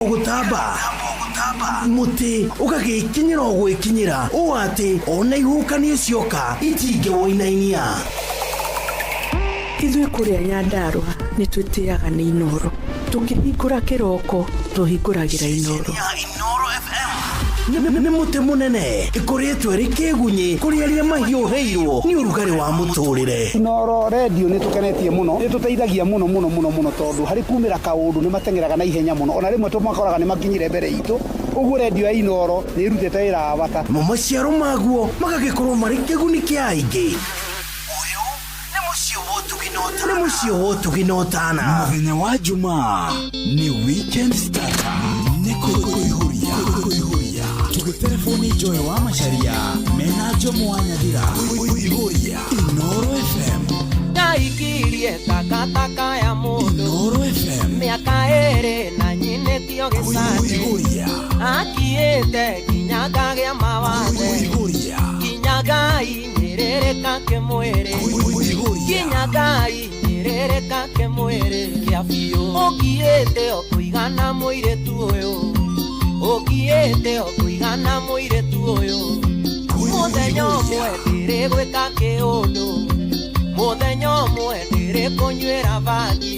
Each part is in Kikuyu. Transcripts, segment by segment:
Gũtamba mũtĩ ũgagĩkinyĩra o gwĩkinyĩra ũũ atĩ ona ihuhũkanio cioka itingĩwũinainia. Ithuĩ kũrĩa Nyandarũa nĩ twĩtĩaga nĩ Inooro. Tũkĩhingũra kĩroko tũhingũragĩra Inooro. Nĩ mũtĩ mũnene ĩkoretwo ĩrĩ kĩgunyĩ kũrĩ arĩa mahiũhĩirwo nĩ ũrugarĩ wa mũtũrĩre. Inooro Radio nĩ tũkenetie mũno, nĩ tũteithagia mũno mũno mũno mũno tondũ harĩ kumĩra kaũndũ nĩ mateng'eraga na ihenya mũno, ona rĩmwe tũmakoraga nĩ makinyire mbere itũ, ũguo redio ya Inooro nĩ ĩrutĩte wĩra wa bata. Namo maciaro maguo magagĩkorwo marĩ kĩguni kĩa aingĩ. Ũyũ nĩ mũciĩ wa ũtugi na ũtana. Nĩ mũciĩ wa ũtugi na ũtana. Mũthenya wa Jumaa nĩ weekend starter nĩ kũihũria kũihũria tũgĩtereboni Joy wa Macharia mena Jomo wa Nyathira kũihũria Inooro FM. Ndaikirie takataka ya mũndũ. Inooro FM. Mĩaka ĩrĩ na nyinĩtio gĩcandi. Kũihũria. Akiĩte nginya ngagĩa mawathe. Kũihũria. Nginya ngainyĩrĩrĩka kĩmwĩrĩ. Kũihũria. Nginya ngainyĩrĩrĩka kĩmwĩrĩ kĩa biũ. Ũngiĩte o kũigana mũirĩtu ũyũ. Ũngiĩte o kũigana mũirĩtu ũyũ. Mũthenya ũmwe ndĩrĩgwĩka kĩũndũ. Mũthenya ũmwe ndĩrĩkũnyuĩra bangi.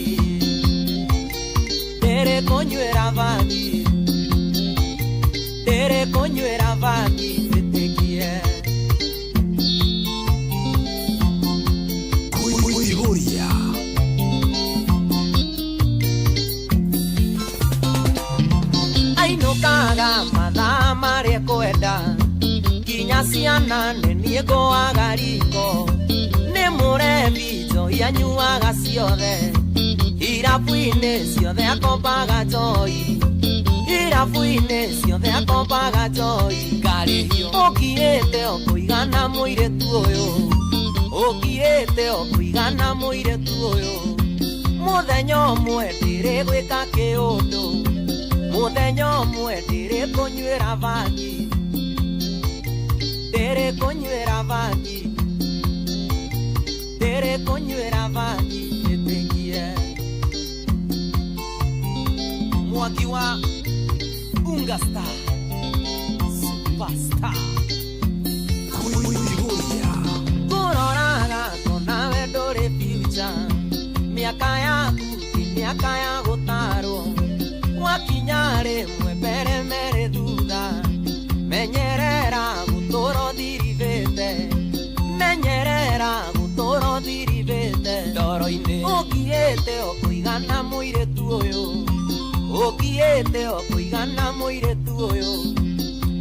Ndĩrĩkũnyuĩra bangi. Ndĩrĩkũnyuĩra bangi njĩtĩkie. Kũihũria. Ainũkaga mathaa marĩa kwenda nginya ciana nĩ niĩ ngũaga riko nĩ mũrebi njohi anyuaga ciothe irabu-inĩ ciothe akombaga njohi irabu-inĩ ciothe akombaga njohi ngarĩhio ũngiĩte o kũigana mũirĩtu ũyũ ũngiĩte o kũigana mũirĩtu ũyũ mũthenya ũmwe ndĩrĩgwĩka kĩũndũ mũthenya ũmwe ndĩrĩkũnyuĩra bangi ndĩrĩkũnyuĩra bangi ndĩrĩkũnyuĩra bangi njĩtĩkie. Mwaki wa Unga Star Superstar. Kũihũria. Ngũroraga ngona we ndũrĩ future mĩaka yaku ti mĩaka ya gũtarwo wakinya rĩmwe mbere merĩ thutha menyerera gũtũra ũthirithĩte menyerera gũtũra ũthirithĩte ndoro-inĩ ũngiĩte o kũigana mũirĩtu ũyũ ũngiĩte o kũigana mũirĩtu ũyũ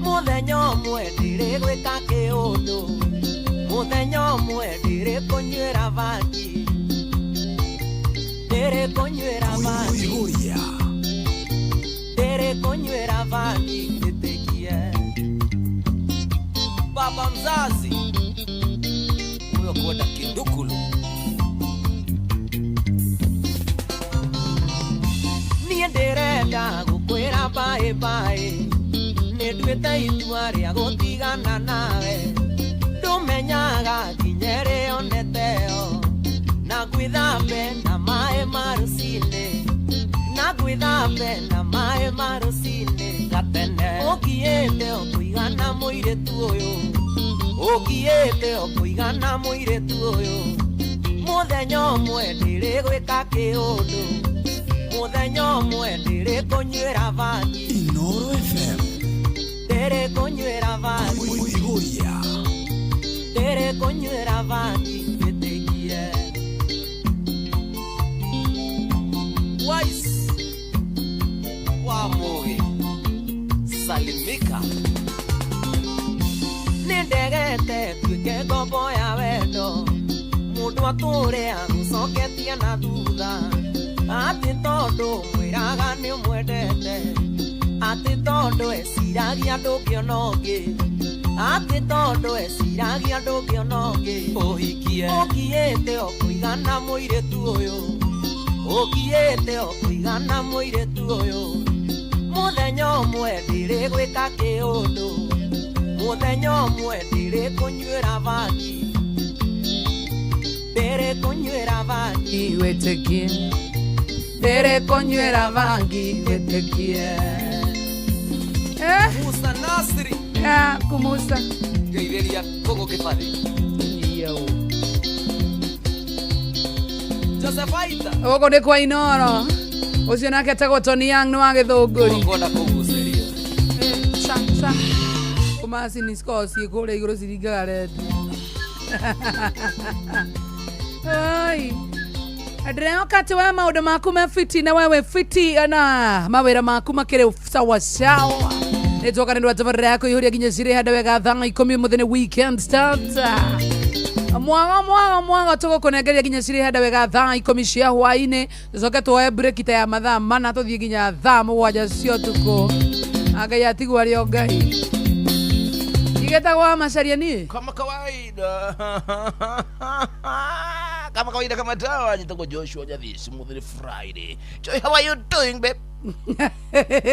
mũthenya ũmwe ndĩrĩgwĩka kĩũndũ mũthenya ũmwe ndĩrĩkũnyuĩra bangi ndĩrĩkũnyuĩra bangi Kũihũria. ndĩrĩkũnyuĩra bangi njĩtĩkie. Baba mzazi huyo kwenda kindukulu. Niĩ ndĩrenda gũkwĩra bye bye nĩ nduĩte itua rĩa gũtigana nawe ndũmenyaga nginya ĩrĩo neteo na ngwĩthambe na maĩ ma rũcinĩ na ngwĩthambe na maĩ ma rũcinĩ gatene ũngiĩte o kũigana mũirĩtu ũyũ ũngiĩte o kũigana mũirĩtu ũyũ mũthenya ũmwe ndĩrĩgwĩka kĩũndũ mũthenya ũmwe ndĩrĩkũnyuĩra bangi. Inooro FM. Ndĩrĩkũnyuĩra bangi. Kũihũria. Ndĩrĩkũnyuĩra bangi njĩtĩkie. Wise wa Mugi salimika. Nĩ ndegete tuĩke ngombo ya wendo mũndũ atũre agũcoketie na thutha atĩ tondũ mwĩraga nĩ ũmwendete atĩ tondũ eciragia ndũngĩona ũngĩ atĩ tondũ eciragia ndũngĩona ũngĩ ũhikie ũngiĩte o kũigana mũirĩtu ũyũ ũngiĩte o kũigana mũirĩtu ũyũ mũthenya ũmwe ndĩrĩgwĩka kĩũndũ mũthenya ũmwe ndĩrĩkũnyuĩra bangi ndĩrĩkũnyuĩra bangi Wait again. Ndĩrĩ kũnywĩra bangi wĩtĩkie. Musa Nasri. Ya, kumusa. Ngeithĩria kũgũ kĩbathi. Yo. Joseph Aita. Gũkũ nĩ kwa Inoro. Ũcio nake etagwo Tony Young nĩ wa Gĩthũngũri. Ngwenda kũgucĩria. Cha cha. Ũmacini cikoragwo ciĩ kũrĩa igũrũ ciringaga rendi. Oi. Ndĩrehoka atĩ we maũndũ maku me fiti na wewe fiti na mawĩra maku makĩrĩ sawa sawa. Nĩ twoka nĩ ndũ wa tabarĩra ya kũihũria nginya cirĩ hande wega thaa 10 ũmũthĩ nĩ weekend starter. Mwago mwago mwago tũgũkũnengeria nginya cirĩ hande wega thaa 10 cia hwaĩ-inĩ tũcoke tuoe break ta ya mathaa 4 tũthiĩ nginya thaa 7 cia ũtukũ. Ngai atigwo arĩ o Ngai. Igetagwo Macharia niĩ? Kama kawaida. Kama kawaida kama dawa nitagwo Joshua Nyathisi muthiri Friday. Joy, how are you doing, babe?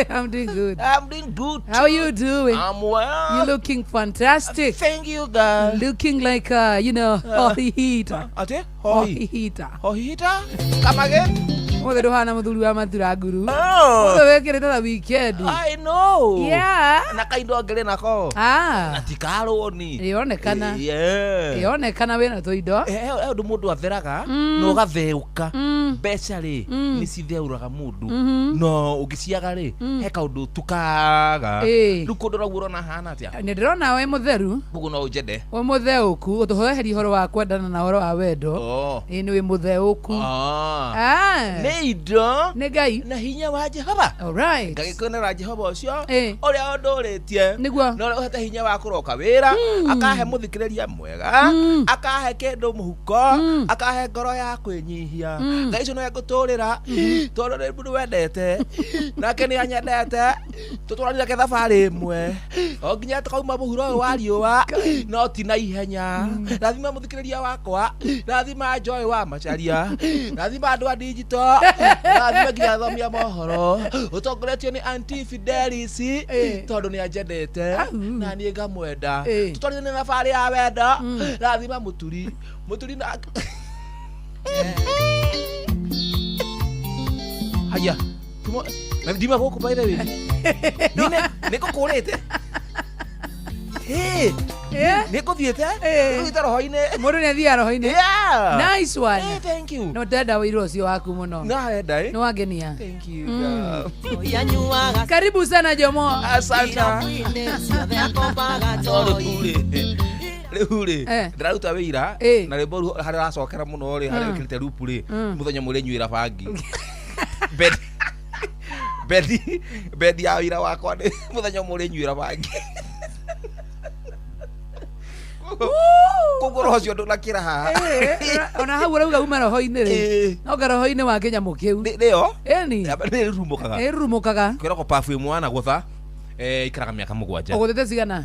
I'm doing good. I'm doing good. How are you doing? I'm well. You're looking fantastic. Thank you, girl. Looking like you know, hohita. Ate? Hohita. Hohita? Come again? Mothe nduhana muthuri wa matura nguru. Oh. Mothe wikirite ta weekend. I know. Yeah. Na kaindo ngere nako. Ah. Na tikarwo ni. Ionekana. Yeah. Ionekana wina tuindo. Eh, undu mundu atheraga na ugatheuka. Mbeca ri ni citheuraga mundu. No ungiciaga ri he kaundu tukaga. Riu kundu raguo urona hana atia? Ni ndirona we mutheru. Koguo no unjende. We mutheuku utuheheria horo wa kwendana na horo wa wendo. Oh. Ĩ ni wi mutheuku. Ah. Nĩ indo nĩ Ngai na hinya wa Jehova. All right. Ngagĩkenera Jehova ũcio ũrĩa ũndũrĩtie nĩguo na ũrĩa ũhete hinya wa kũroka wĩra, akahe mũthikĩrĩria mwega, akahe kĩndũ mũhuko, akahe ngoro ya kwĩnyihia. Ngai ũcio nĩwe ngũtũrĩra tondũ nĩ mũndũ wendete nake nĩ anyendete, tũtũranire thabarĩ ĩmwe o nginya tũkauma mũhuro ũyũ wa riũa, no ti na ihenya. Rathima mũthikĩrĩria wakwa, rathima Joy wa Macharia, rathima andũ a digital, rathima nginya athomi a mohoro ũtongoretio nĩ Auntie Fidelis tondũ nĩ anjendete na niĩ ngamwenda. Tũtwarithanie nĩ thabarĩ ya wendo. Rathima mũturi mũturi na haya ndima gũkũ by the way nĩ ngũkũrĩte. Nĩ ngũthiĩte ngũthiĩte roho-inĩ. Mũndũ nĩ athiaga roho-inĩ. Nice one. Hey, thank you. No ndenda wĩira ũcio waku mũno. No wenda nĩ wangenia. Thank you. Karibu sana Jomo. Asante. Rĩu rĩ ndĩraruta wĩira na rwĩmbo harĩa racokera mũno rĩ harĩa wĩkĩrĩte rupu rĩ mũthenya mũrĩ nyuĩra bangi. Bendi ya wĩira wakwa nĩ mũthenya mũrĩ nyuĩra bangi. Koguo roho ũcio ndũnakĩra haha. Ona hau ũrauga uma roho-inĩ rĩ no roho-inĩ wa kĩnyamũ kĩu nĩyo ĩni nĩ rurumũkaga. Ĩrurumũkaga. Kwĩragwo perfume wana gũtha ikaraga mĩaka 7. Ũgũthĩte cigana?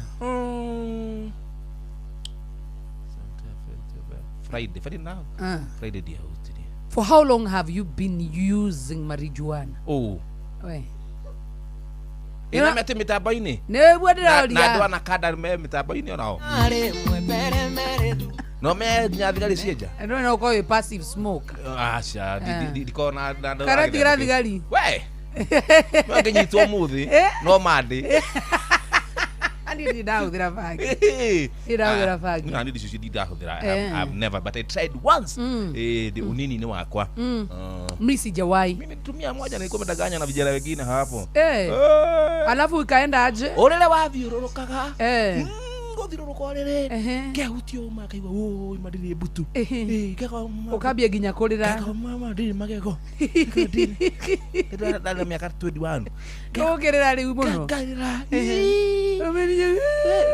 Friday now. Friday ndiahutirie. For how long have you been using marijuana? Oh. We. Ina mete mitambo-inĩ. Nĩguo ndĩroria. Na andũ ana kanda me mitambo-inĩ onao. No me nginya thigari cienja. Ndũrĩ no ũkorwo wĩ passive smoke. Aca, ndikoragwo na Kana tigĩra thigari. We. No ngĩnyitwo mũthĩ no mandĩ. Niĩ ndirĩ ndahũthĩra bangi. Ndirĩ ndahũthĩra bangi. Niĩ ndicio ndahũthĩra. I've never, but I tried once. Unini-inĩ wakwa. Mimi sijawahi. Mimi nilitumia moja, nilikuwa nimedanganya na vijana wengine hapo. Alafu ikaenda aje? Ũrĩrĩ wathiũrũrũkaga. Ngũthiũrũrũka ũrĩrĩ. Ngehutia ũma ngaigua ũĩ ma ndirĩ mbutu. Ũkambia nginya kũrĩra. Ngakoma ndirĩ magego. Ndarĩ na mĩaka 21. Ũkĩrĩra rĩu mũno. Ngarĩra.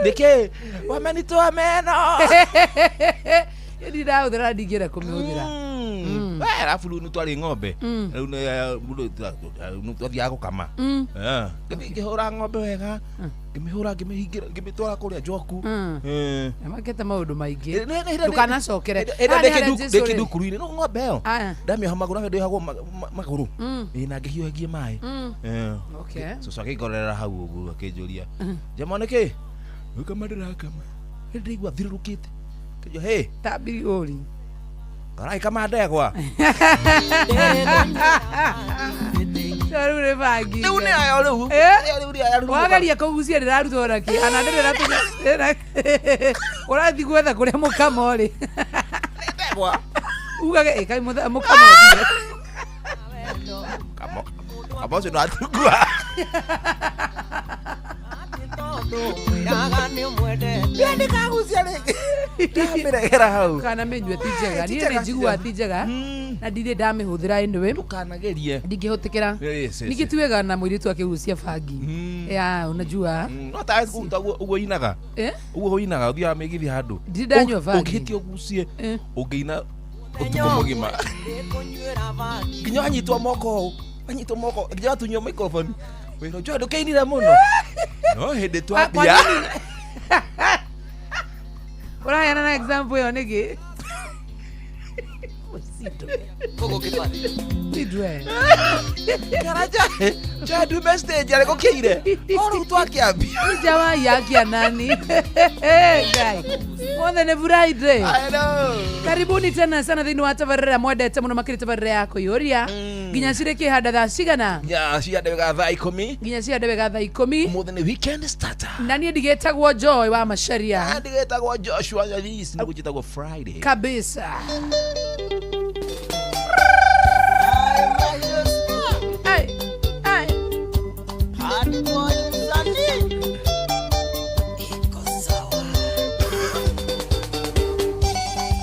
Nĩkĩ? Wamenitoa meno. Ndirĩ ndahũthĩra ndingĩenda kũmĩhũthĩra. Arabu rĩu nĩ twarĩ ng'ombe. Rĩu nĩ twathiaga gũkama. Ngĩthiĩ ngĩhũra ng'ombe wega. Ngĩmĩhũra ngĩmĩhingĩra ngĩmĩtwara kũrĩa njoku. Makĩte maũndũ maingĩ. Ndũkanacokere. Ndĩ kĩndukuru-inĩ no ng'ombe ĩyo. Ndamĩoha magũrũ ndĩohagwo magũrũ. Ĩ na ngĩhiũhagie maĩ. Okay. Cũcũ akĩngorerera hau ũguo akĩnjũria. Jama nĩkĩ? Gũkama ndĩrakama. Ndĩraigua thirũrũkĩte. Kĩnjũ, hey. Tambiri ũri. Karaikama ndegwa. Rĩu nĩ bangi. Rĩu nĩ ayo rĩu. Eh? Rĩu nĩ ayo rĩu. Wagaria kũgucia ndĩraruta onakĩ ana ndĩrĩra ũrathiĩ gwetha kũrĩa mũkamo rĩ Ndegwa. ugage "Ĩ, kaĩ mũkamo ũthire." Kamo. Kamo ũcio no atungua. Mwĩraga nĩ ũmwendete. Ndikagucia rĩngĩ. Ndamĩregera hau. Kana mĩnyue ti njega. Ti Niĩ njega, nĩ njiguaga ti njega na ndirĩ ndamĩhũthĩra anyway. Ndũkanagerie. Ndingĩhũtĩkĩra. Yes, yes, Ningĩ ti wega na mũirĩtu akĩgucia bangi. Ya, unajua. No ta kũruta ũguo inaga. Eh? Ũguo ũinaga ũthiaga mĩgithi handũ. Ndirĩ ndanyua bangi. Ũngĩhĩtia ũgucie. Eh. Ũngĩina ũtukũ mũgima. Nginya wanyitwo moko ũũ. Wanyitwo moko nginya watunywo microphone. Wĩrwo Joy ndũkĩinire mũno. No hĩndĩ Kwa twambia. nini? Ũraheana na example ĩyo nĩkĩ? Sidwe. Karaja. Joy ndume stage arĩ gũkĩire. O rĩu twakĩambia. Sijawahi akia nani. Guy. Mothe nĩ Friday. I know. Karibuni tena sana thĩinĩ wa tabarĩra mwendete mũno makĩria tabarĩra ya kũiyũria nginya cirĩ kĩhanda thaa cigana Nya ciande wega thaa 10. nginya cihande wega thaa 10. Ũmũthĩ nĩ weekend starter. Na niĩ ndigĩtagwo Joy wa Macharia. Ndigĩtagwo Joshua Nyathis nĩguo njĩtagwo Friday. Kabisa. Ai, ai.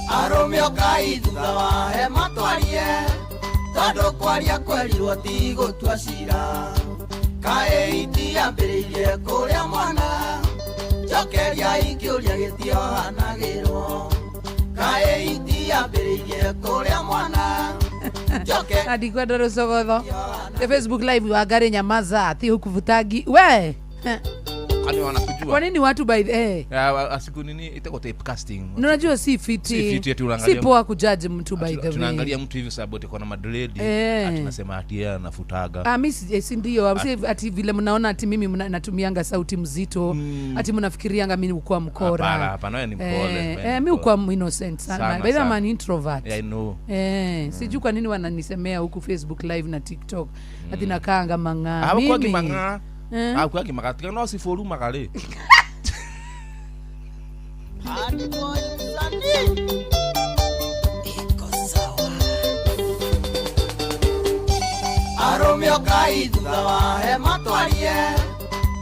Arũme ũkai thutha wa hema twarie tondũ kwaria kwerirwo ti gũtua cira kaĩ itiambĩrĩirie kũrĩa mwana njokeria ingĩũria gĩtiohanagĩrwo kaĩ itiambĩrĩirie kũrĩa mwana njokeria Na ndikwenda rũcogotho. The Facebook live wa gari nyamaza ti hukuvutangi we. Kwani wanakujua? Kwa nini watu by the Ya, asiku nini itakuwa tape casting. Na unajua si fiti. Si fiti ati unaangalia Si poa kujaji mtu by the way. Tunaangalia mtu hivi sababu ati kuna madredi Eh. ati nasema ati yeye anafutaga. Ah, mi si ndio si ati vile mnaona ati mimi natumianga sauti mzito ati mnafikirianga mimi ukuwa mkora. Hapana, hapana, wewe ni mpole, wewe ni Mi mpole. ukuwa innocent sana. Sana, By the way, I'm sana. an introvert. Yeah, I know. Sijui kwa nini wananisemea huku Facebook live na TikTok ati nakaanga mang'aa. Hakuwa Mimi. kimang'aa. Hakuwa kimang'aa. Tiga no siforumaga rĩ. Arũme ũkai thutha wa hema twarie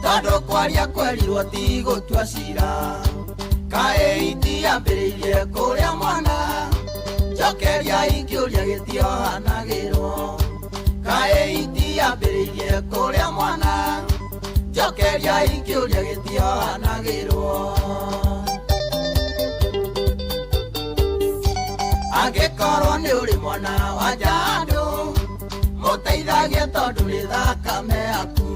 tondũ kwaria kwerirwo ti gũtua cira kaĩ itiambĩrĩirie kũrĩa mwana njokeria ingĩũria gĩtiohanagĩrwo kaĩ itiambĩrĩirie kũrĩa mwana njokeria ingĩũria gĩtiohanagĩrwo angĩkorwo nĩ ũrĩ mwana wa njandũ mũteithagie tondũ nĩ thakame yaku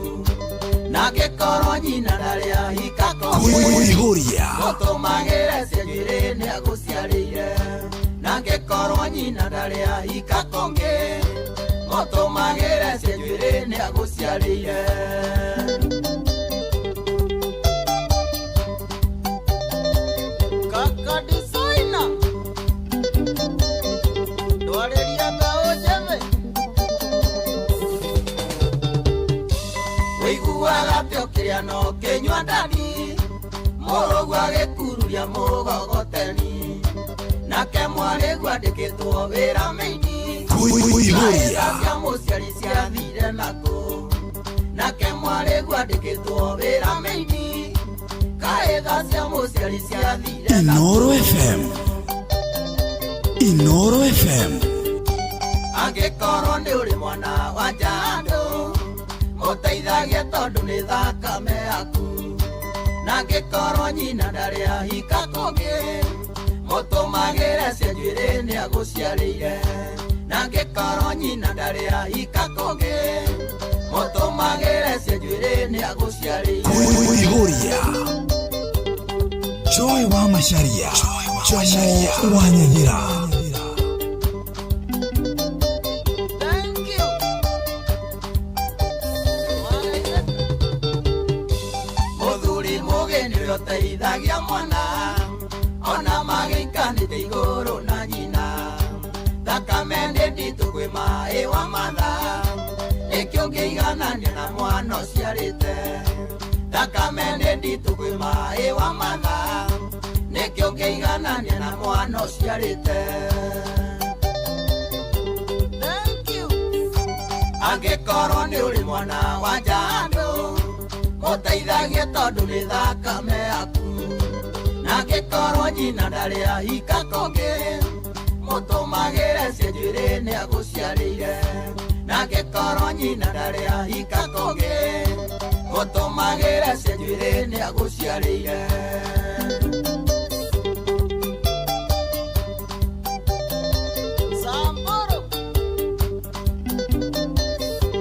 na angĩkorwo nyina ndarĩ ahika Kũihũria. mũtũmagĩre cia njuĩrĩ nĩ agũciarĩire na angĩkorwo nyina ndarĩ ahika kũngĩ mũtũmagĩre cia njuĩrĩ nĩ agũciarĩire. Kaka designer ndwarĩria mbeũ njĩthĩ wĩiguaga atĩ ũkĩrĩa no ũkĩnyua ndani mũrũgu agĩkururia mũgogoteni nake mwarĩgu andĩkĩtwo wĩra mĩini Kũihũria. cia mũciari ciathire nakũ nake mwarĩgu andĩkĩtwo wĩra mĩini kaĩ tha cia mũciari ciathire nakũ. Inoro FM. Inoro FM. Angĩkorwo nĩ ũrĩ mwana wa njandũ mũteithagie tondũ nĩ thakame yaku na angĩkorwo nyina ndarĩ ahika kũngĩ mũtũmagĩre cia njuĩrĩ nĩ agũciarĩire na angĩkorwo nyina ndarĩ ahika kũngĩ mũtũmagĩre cia njuĩrĩ nĩ agũciarĩire. Kũihũria. Joy wa Macharia. Jomo wa Nyathira. Thank you. Mũthuri mũgĩ nĩwe ũteithagia mwana ona magĩikanĩte igũrũ na nyina wa matha nĩkĩo ũngĩiganania na mwana ũciarĩte thakame nĩ nditũ kwĩ maĩ wa matha nĩkĩo ũngĩiganania na mwana ũciarĩte. Thank you. Angĩkorwo nĩ ũrĩ mwana wa njandũ mũteithagie tondũ nĩ thakame yaku na angĩkorwo nyina ndarĩ ahika kũngĩ mũtũmagĩre cia njuĩrĩ nĩ agũciarĩire na angĩkorwo nyina ndarĩ ahika kũngĩ mũtũmagĩre cia njuĩrĩ nĩ agũciarĩire. Samburu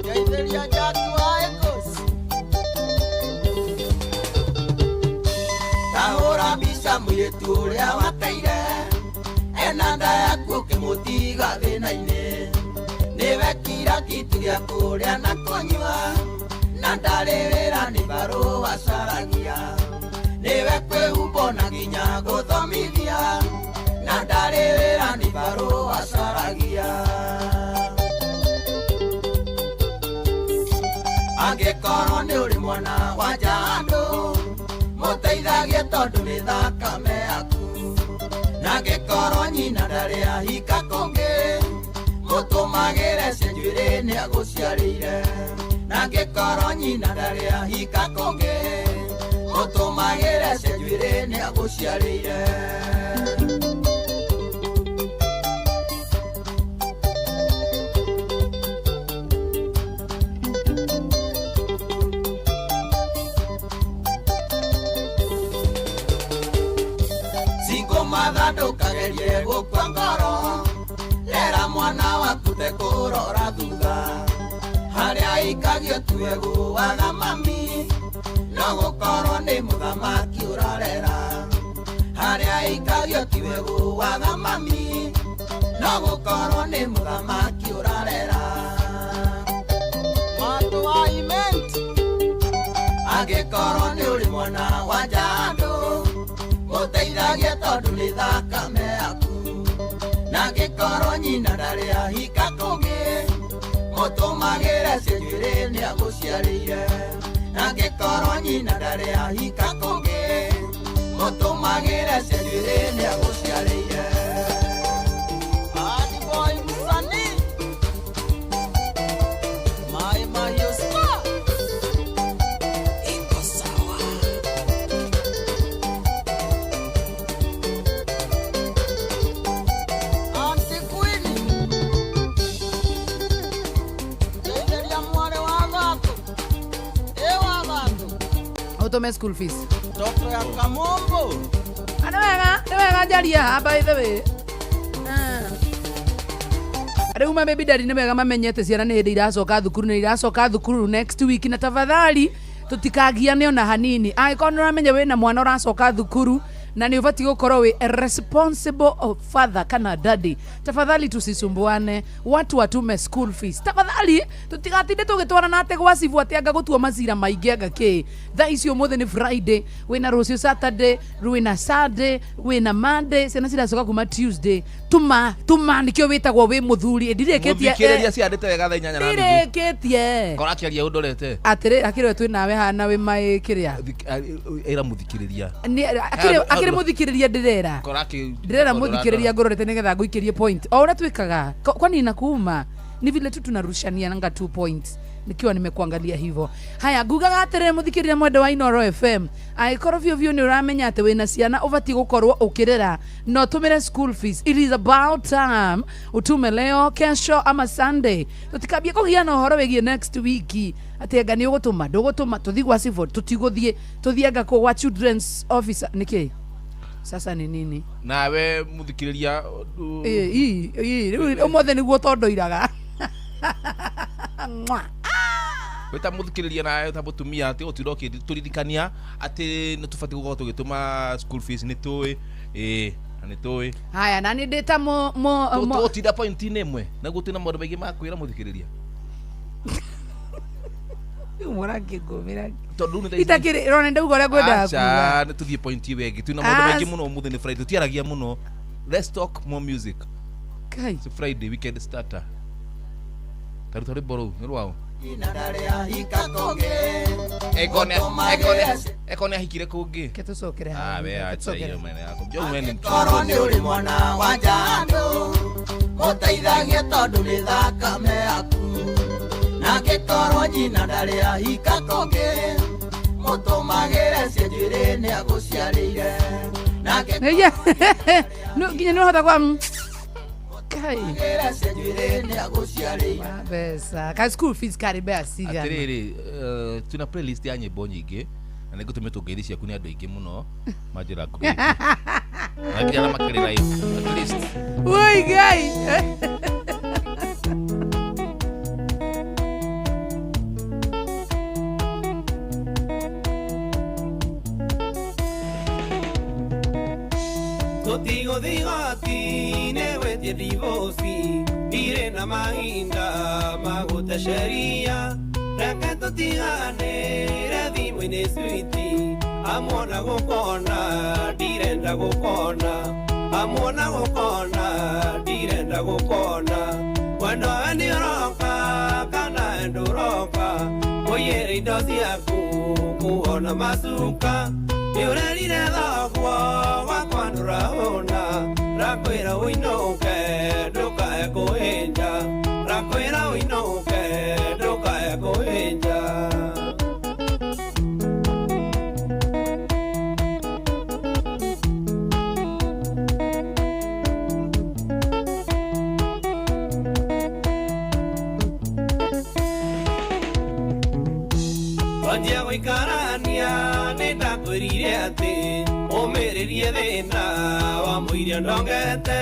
Ngeithĩria Jackie wa Ecos. Tahũra mbica mũirĩtu ũrĩa wateire ena nda yaku ũkĩmũtiga thĩna-inĩ nĩwe kira kitu gĩa kũrĩa na kũnyua na ndarĩ wĩra nĩ barũa acaragia nĩwe kwĩhumbo na nginya gũthomithia na ndarĩ wĩra nĩ barũa acaragia. Angĩkorwo nĩ ũrĩ mwana wa njandũ mũteithagie tondũ nĩ thakame yaku na angĩkorwo nyina ndarĩ ahika kũngĩ mũtũmagĩre cia njuĩrĩ nĩ agũciarĩire na angĩkorwo nyina ndarĩ ahika kũngĩ mũtũmagĩre cia njuĩrĩ nĩ agũciarĩire. Matha ndũkagerie gũkua ngoro rera mwana waku tekũrora thutha harĩa aikagio tue gũaga mami no gũkorwo nĩ mũthamaki ũrarera harĩa aikagio tiwe gũaga mami no gũkorwo nĩ mũthamaki ũrarera. Matũ wa Iment. Angĩkorwo nĩ ũrĩ mwana wa njandũ mũteithagie tondũ nĩ thakame yaku na angĩkorwo nyina ndarĩ ahika kũngĩ mũtũmagĩre cia njuĩrĩ nĩ agũciarĩire na angĩkorwo nyina ndarĩ ahika kũngĩ mũtũmagĩre cia njuĩrĩ nĩ agũciarĩire. Bad boy msanii Mai Mahiũ Star Iko sawa. Auntie Queen Ngeithĩria mwarĩ wa Gatũ ĩ wa Gatũ Ũtũme school fees. Toto ya Kamombo. Ah, nĩ wega njaria by the way. Rĩu ma baby daddy nĩ wega mamenyete ciana nĩ hĩndĩ iracoka thukuru nĩ iracoka thukuru next week na tafadhali tũtikagiane ona hanini angĩkorwo nĩ ũramenya wĩna mwana ũracoka thukuru na nĩ ũbatiĩ gũkorwo wĩ a responsible father kana daddy tafadhali tusisumbuane watu watume school fees tafadhali tũtigatinde tũgĩtwarana atĩ gwa cibu atĩ anga gũtua macira maingĩ anga kĩ thaa ici ũmũthĩ nĩ Friday wĩna rũciũ Saturday wĩna Sunday wĩna Monday ciana ciracoka kuma Tuesday tuma tuma nĩkĩo wĩtagwo wĩ mũthuri ndirĩkĩtie Mũthikĩrĩria ciandĩte wega thaa inyanya na nuthu. ndirĩkĩtie Kora akĩaria ũndorete. atĩrĩ akĩrĩ twĩ nawe hana wĩ maĩ kĩrĩa Ĩra mũthikĩrĩria. Akĩrĩ mũthikĩrĩria ndĩrera Kora akĩ ndĩrera mũthikĩrĩria ngũrorete nĩgetha ngũikĩrie point o ũrĩa twĩkaga kwani inakuuma ni vile tu tunarushania nanga 2 points nikiwa nimekuangalia hivyo. Haya ngugaga atĩrĩrĩ mũthikĩrĩria mwendo wa Inooro FM angĩkorwo biũ biũ nĩ ũramenya atĩ wĩna ciana ũbatiĩ gũkorwo ũkĩrera na ũtũmĩre school fees it is about time utume leo kesho ama Sunday tũtikambie kũgiana ũhoro wĩgiĩ next week atĩ anga nĩ ũgũtũma ndũgũtũma tũthiĩ gwa civil tũtigũthiĩ tũthiĩ anga kũ gwa children's officer nĩkĩ sasa ni nini Nawe mũthikĩrĩria rĩu ũmũthĩ nĩguo tondoiraga. Mwah. Wĩta mũthikĩrĩria nawe ta mũtumia atĩ ũtira ũkĩtũririkania atĩ nĩ tũbatiĩ gũkorwo tũgĩtũma school fees nĩ tũĩ ĩĩ na nĩ tũĩ Haya na nĩ ndĩ ta tũgũtinda point-inĩ ĩmwe naguo twĩna maũndũ maingĩ ma kwĩra mũthikĩrĩria mũrakĩngũmĩra tondũ rĩu nĩ thaa ici- itakĩrĩ rona ndauga ũrĩa ngwendaga kuga Aca, nĩ tũthiĩ point ĩyo ĩngĩ twĩna maũndũ maingĩ mũno ũmũthĩ nĩ Friday tũtiaragia mũno let's talk more music. Kai. It's a Friday weekend starter. Taruta rwĩmbo rũu nĩ rwao. Nyina ndarĩ ahika kũngĩ. Eko nĩ ahikire kũngĩ. Ke tũcokere Ah, we acha hiyo maana yako. Joe wewe ni Korwo nĩ ũrĩ mwana wa njano, mũteithagie tondũ nĩ thakame yaku. Nangĩkorwo nyina ndarĩ ahika kũngĩ, mũtũmagĩre cia njuĩrĩ nĩ agũciarĩire. Nĩye. No nginya nĩ ũhota kwa kai. Nangĩtũmagĩre cia njuĩrĩ nĩ agũciarĩire. Mbeca. Ka school fees karĩ mbeca cigana. Atiriri, tuna playlist ya nyĩmbo nyingĩ na nĩ ngũtũmĩtwo ngeithi ciaku nĩ andũ aingĩ mũno manjĩra ngũgeithie. Na nginya na makĩrĩ live at least. Woi Ngai. Tũtigũthiĩ gwĩtie divorce, ndirĩ na mahinda ma gũte sheria. Reke tũtiganĩre thimũ-inĩ switi, amuona gũkona ndirenda gũkona, amuona gũkona ndirenda gũkona. Wendo we nĩ ũroka kana ndũroka, kũiyĩra indo ciaku kuona macuka. Nĩ ũrerire thoguo wakwa ndũrahũna, rakwĩra ũinũke ndũkae kũhĩnja, rakwĩra ũinũke ndũkae kũhĩnja. Wanjia gũikarania nĩ ndakwĩrire atĩ ũmĩrĩrie thĩna wa mũirio ndongete,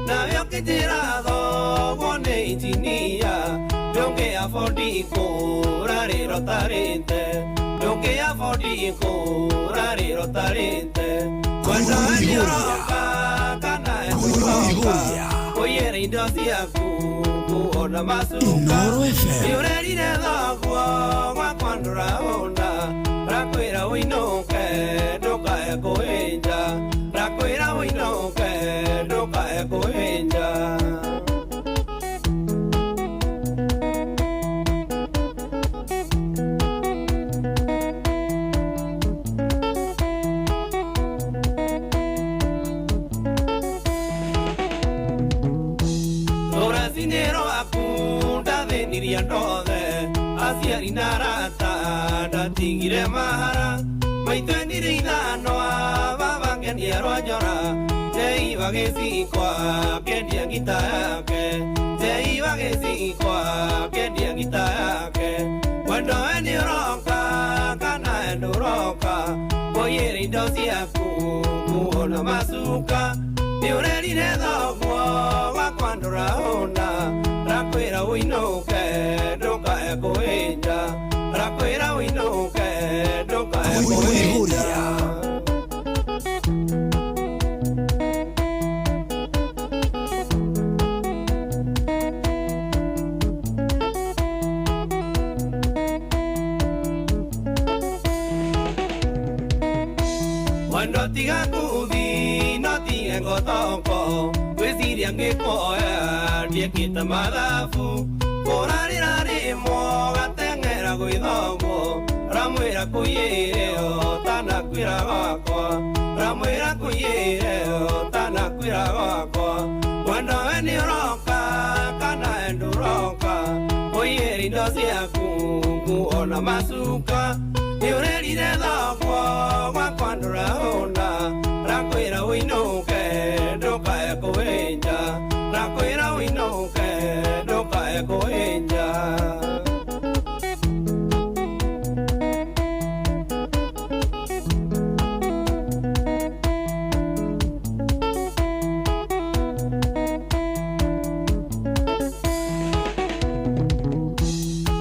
nawe ũkĩnjĩra thoguo nĩ injinia, ndũngĩ afodi kũra rĩro tarĩte, ndũngĩ afodi kũra rĩro tarĩte. Wendo we nĩ ũroka kana ndũroka, kũiyĩra indo ciaku kuona macuka. Inooro FM. Nĩ ũrerire thoguo gwakwa ndũrahũna, rakwĩra ũinũke ndũkae kũhĩnja, rakwĩra ũinũke ndũkae kũhĩnja. Rũracinĩ rwaku ndathĩnirie ndothe, aciari na arata ndatigire mahara, maitũ enire ithano baba ngenia rwanjora, njeiba gĩcikwa kĩendia ngita yake, njeiba gĩcikwa kĩendia ngita yake. Wendo we nĩ ũroka kana ndũroka, kũiyĩra indo ciaku kuona macuka. Nĩ ũrerire thoguo wakwa ndũrahũna, rakwĩra ũinũke ndũkae kũhĩnja, rakwĩra ũinũke ndũkae kũhĩnja. Wendo tiga kuthi no tige ngotoko, ngwĩciria ngĩkuoya ndiĩkĩte mathabu, kũrarĩra rĩmwe gateng'era gwĩ thoguo, ramwĩra kũiyĩre ũtanakwĩra gwakwa, ramwĩra kũiyĩre ũtanakwĩra gwakwa. Wendo we nĩ ũroka kana ndũroka, kũiyĩra indo ciaku nguona macuka. Nĩ ũrerire thoguo gwakwa ndũrahũna, rakwĩra ũinũke ndũkae kũhĩnja, rakwĩra ũinũke ndũkae kũhĩnja.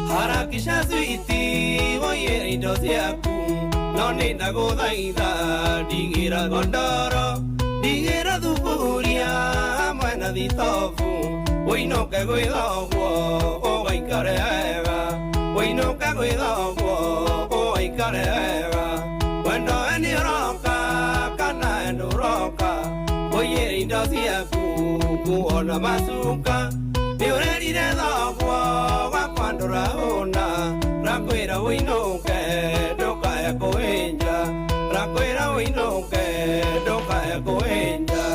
Harakisha switi woiyĩre indo ciaku, no nĩ ndagũthaitha ndigĩra gondoro, ndigĩra thuburia hamwe na thitobu, ũinũke gwĩ thoguo ũgaikare wega, ũinũke gwĩ thoguo ũgaikare wega. Wendo we nĩ ũroka kana ndũroka, kũiyĩra indo ciaku nguona macuka. Nĩ ũrerire thoguo Rakwĩra wĩinũke ndũkae kũhĩnja, rakwĩra wĩinũke ndũkae kũhĩnja.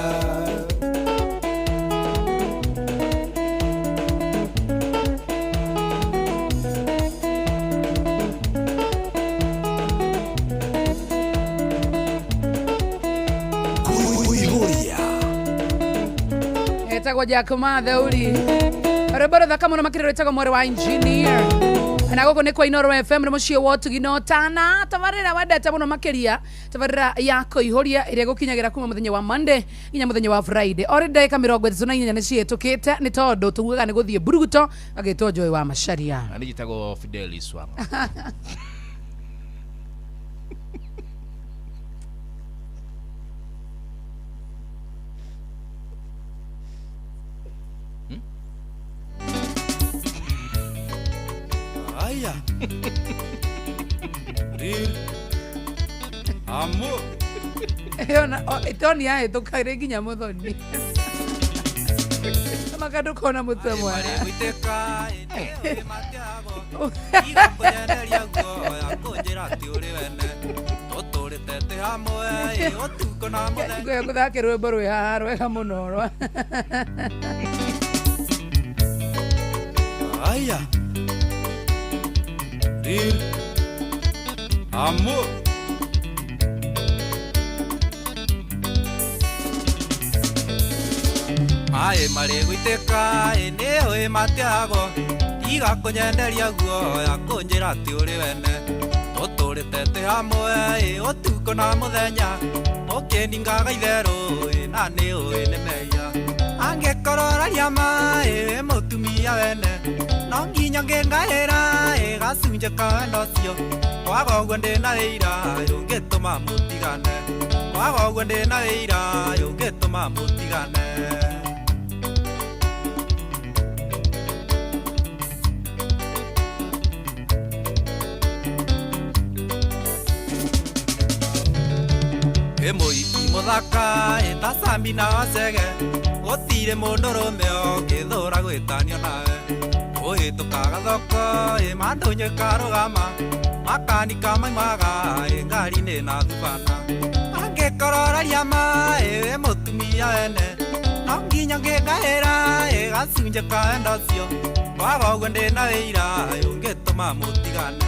Kuihuria. Etagwo Jack Matheuri, rwĩmbo rũthaka mũno makĩria rwĩtagwo Mwarĩ wa Engineer. Na gũkũ nĩ kwa Inoro FM, nĩ mũciĩ wa ũtugi na ũtana, tabarĩra wendete mũno makĩria, tabarĩra ya kũihũria ĩrĩa ĩgũkinyagĩra kuma mũthenya wa Monday nginya mũthenya wa Friday. Ori ndagĩka 34 nĩ cihetũkĩte, nĩ tondũ tugaga nĩ gũthiĩ mburuguto agĩtwo Joy wa Macharia. Na niĩ njĩtagwo Fidelis Wang'o. Aya. Riri. Amu. Ĩyo itoni yahĩtũka rĩ nginya mũthoni maka ndũkona mũtwe mwana. Gwĩtĩka ĩndĩ matiago. Igakũnyereria guoya kũnjĩra atĩ ũrĩ wene. Tũtũrĩte twĩ hamwe ũtukũ na mũthenya. Ngũya ngũthake rwĩmbo rwĩ haha rwega mũno rwa Aya. Riri. Amu. Maĩ marĩ gũitĩka ĩ nĩũĩ matiagwo, tiga kũnyenderia guoya kũnjĩra atĩ ũrĩ wene. Tũtũrĩte twĩ hamwe ĩ ũtukũ na mũthenya, ũkĩningaga itherũ ĩ na nĩũĩ nĩ mehia. Angĩkorwo ũraria ma ĩ wĩ mũtumia wene, no nginya ngĩngaĩra ĩ gacunjĩ ka wendo ũcio. Kwaga ũguo ndĩna wĩira ũngĩtũma mũtigane, kwaga ũguo ndĩna wĩira ũngĩtũma mũtigane. Mũhiki mũthaka ĩta Sambi na Wacege, gũtirĩ mũndũrũme ũngĩthũra gwĩtanio nawe. Ũhĩtũkaga thoko ĩ mandũnyũ ĩkarũgama, makanika maimaga ĩ ngari-inĩ na thubana. Angĩkorwo ũraria ma ĩ wĩ mũtumia wene, no nginya ngĩngaĩra ĩ gacunjĩ ka wendo ũcio. Kwaga ũguo ndĩna wĩira ũngĩtũma mũtigane,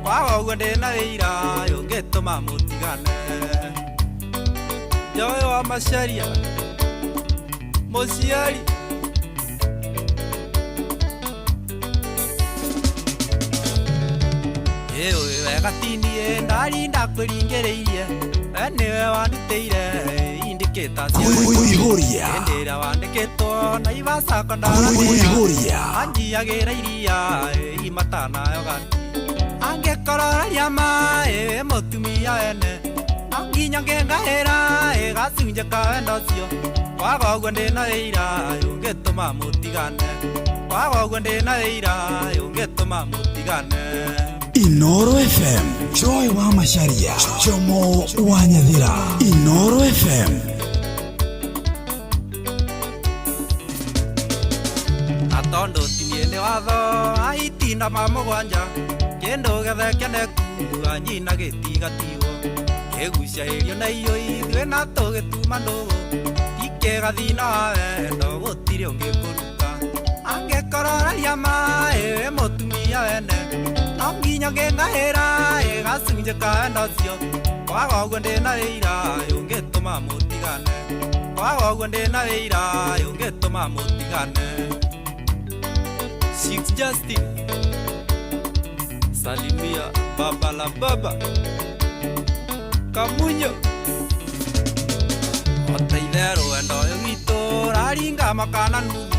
kwaga ũguo ndĩna wĩira ũngĩtũma mũtigane. Joy wa Macharia, mũciari. Ĩũĩ wega tiniĩ ndarinda kwĩringĩrĩirie, we nĩwe wandutĩire indĩkĩta Kuihuria. Hĩndĩ ĩrĩa wandĩkĩtwo na ibacako Kuihuria. anjiagĩra iria imatanayo gati. Angĩkorwo ũraria ma ĩ wĩ mũtumia wene, no nginya ngĩngaĩra ĩ gacunjĩ ka wendo ũcio. Kwaga ũguo ndĩna wĩira ũngĩtũma mũtigane, kwaga ũguo ndĩna wĩira ũngĩtũma mũtigane. Inoro FM, Joy wa Macharia, Jomo wa Nyathira. Inoro FM. Na tondũ tinie nĩ watho aitinda ma mũgwanja, kĩndũ gĩothe kĩoneku anyina gĩtigatiwo. Kĩgucagĩrio na irio ithuĩ na tũgĩtuma ndũgũ, ti kĩgathina wa wendo gũtirĩ ũngĩkũruta. Angĩkorwo ũraria ma ĩ wĩ mũtumia wene, no nginya ngĩngaĩra ĩ gacunjĩ ka wendo ũcio. Kwaga ũguo ndĩna wĩira ũngĩtũma mũtigane, kwaga ũguo ndĩna wĩira ũngĩtũma mũtigane. Six Justin, salimia baba la baba Kamunyo. Oteithe rwendo ũyũ witũ raringa makana nuthu,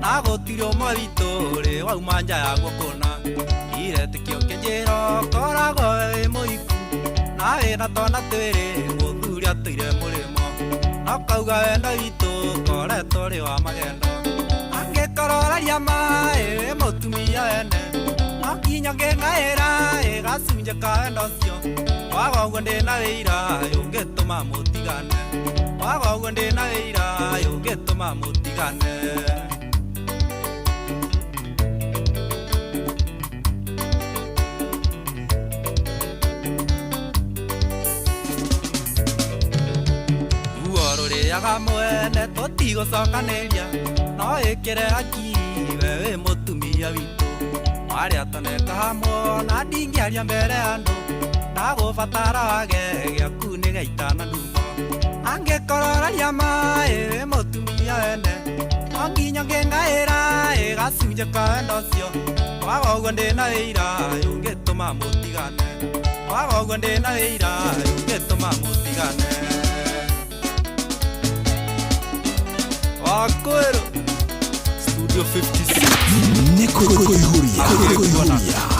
na gũtirĩ ũmwe witũ rĩ wauma nja ya guo kũna. Iretĩkio kĩnjĩro koragwo wĩ mũhiku, na wĩna twana twĩrĩ mũthuri atũire mũrĩmo, no kauga wendo witũ koretwo rĩ wa magendo. Angĩkorwo ũraria ma ĩ wĩ mũtumia wene, no nginya ngĩngaĩra ĩ gacunjĩ ka wendo ũcio. Kwaga ũguo ndĩna wĩira ũngĩtũma mũtigane, kwaga ũguo ndĩna wĩira ũngĩtũma mũtigane. Tũtiaga mwene tũtigũcokanĩria no ĩkĩre hakiri we wĩ mũtumia witũ marĩa toneka hamwe na ndingĩaria mbere ya andũ ndagũbatara wage gĩaku nĩ gĩaitana ndumo angĩkorwo ũraria maĩ wĩ mũtumia wene no nginya ngĩngaĩra ĩ gacunjĩ ka wendo ũcio kwaga ũguo ndĩna wĩira ũngĩtũma mũtigane kwaga ũguo ndĩna wĩira ũngĩtũma mũtigane Wakwĩrũ Studio 56 nĩ kũihũria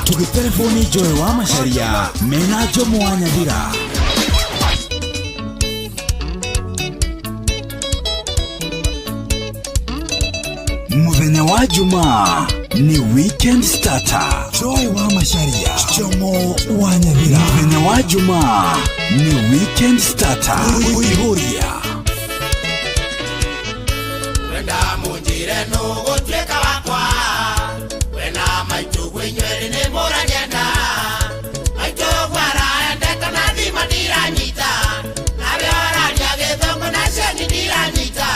tũgĩtereboni Joy wa Macharia mena Jomo wa Nyathira. Mũthenya wa Jumaa ni weekend starter. Joy wa Macharia, Jomo wa Nyathira. Mũthenya wa Jumaa ni weekend starter. Kũihũria Wenda munjire nũgũtuĩka wakwa wena maitũ gwĩnyuerĩ nĩ mũranyenda maitũ gwaraendete na thima ndiranyita nawe ũraria gĩthũngũ na ceni ndiranyita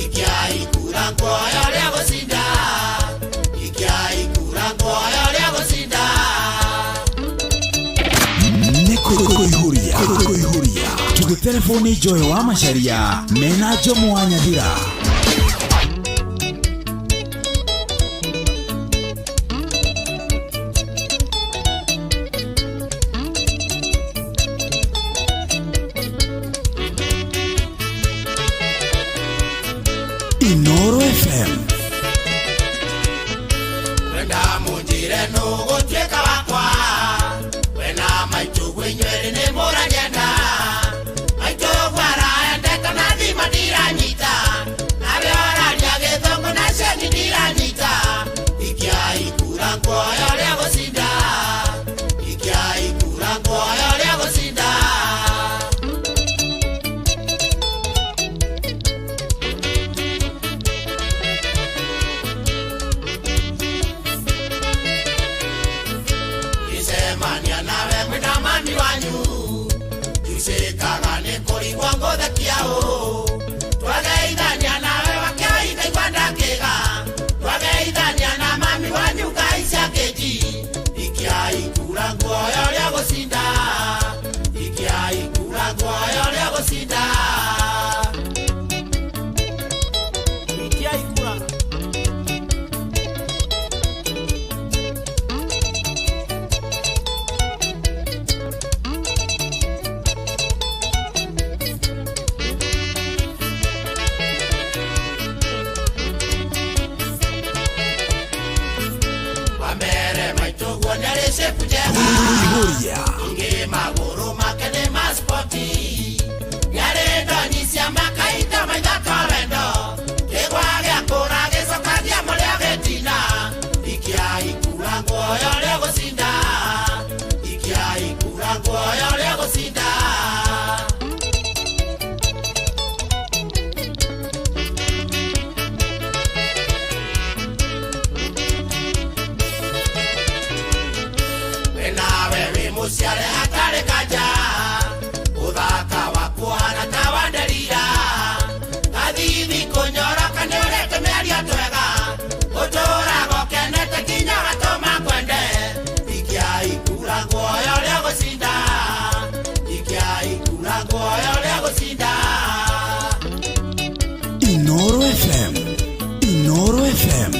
ikia ikura nguoya ũrĩa gũcinda ikia ikura nguoya ũrĩa gũcinda. Nĩ kũihũria tũgĩtereboni Joy wa Macharia mena Jomo wa Nyathira. Inoro FM. Wenda munjire nũgũtuĩka wakwa wena maitũ gwĩnyuerĩ nĩ mũranyenda maitũ gwaraendete na thima ndiranyita nawe ũraria gĩthũngũ na ceni ndiranyita ikia ikura nguoya ũrĩa gũcinda ikia ikura nguoya ũrĩa gũcinda. Gĩcemania nawe mwĩna mami wanyu njucĩkaga nĩ kũrigwo ngũthekia ũ twageithania nawe wakĩoithaigua ndakĩga twageithania na mami wanyu ngaicia kĩnji ikia ikura nguoya ũrĩa gũcinda ikia ikura nguoya ũrĩa gũcinda. Ikia ikura. Wambere maitũ guo nĩarĩ cĩbu njega Kũihũria ingĩ magũrũ make nĩ maspoti nĩarĩ ndonyi cia makaita maithato wendo kĩgwa gĩakũra gĩcokagia mũrĩa gĩtina ikia ikura nguoya ũrĩa gũcinda ikia ikura nguoya ũrĩa gũcinda. Nawe wĩ mũciare hatarĩ kanja ũthaka waku ũhana ta wa nderira gathithi kũnyoroka nĩ ũrĩte mĩario twega ũtũũraga ũkenete nginya ũgatũma kwende ikia ikura nguoya ũrĩa gũcinda ikia ikura nguoya ũrĩa gũcinda. Inoro FM. Inoro FM.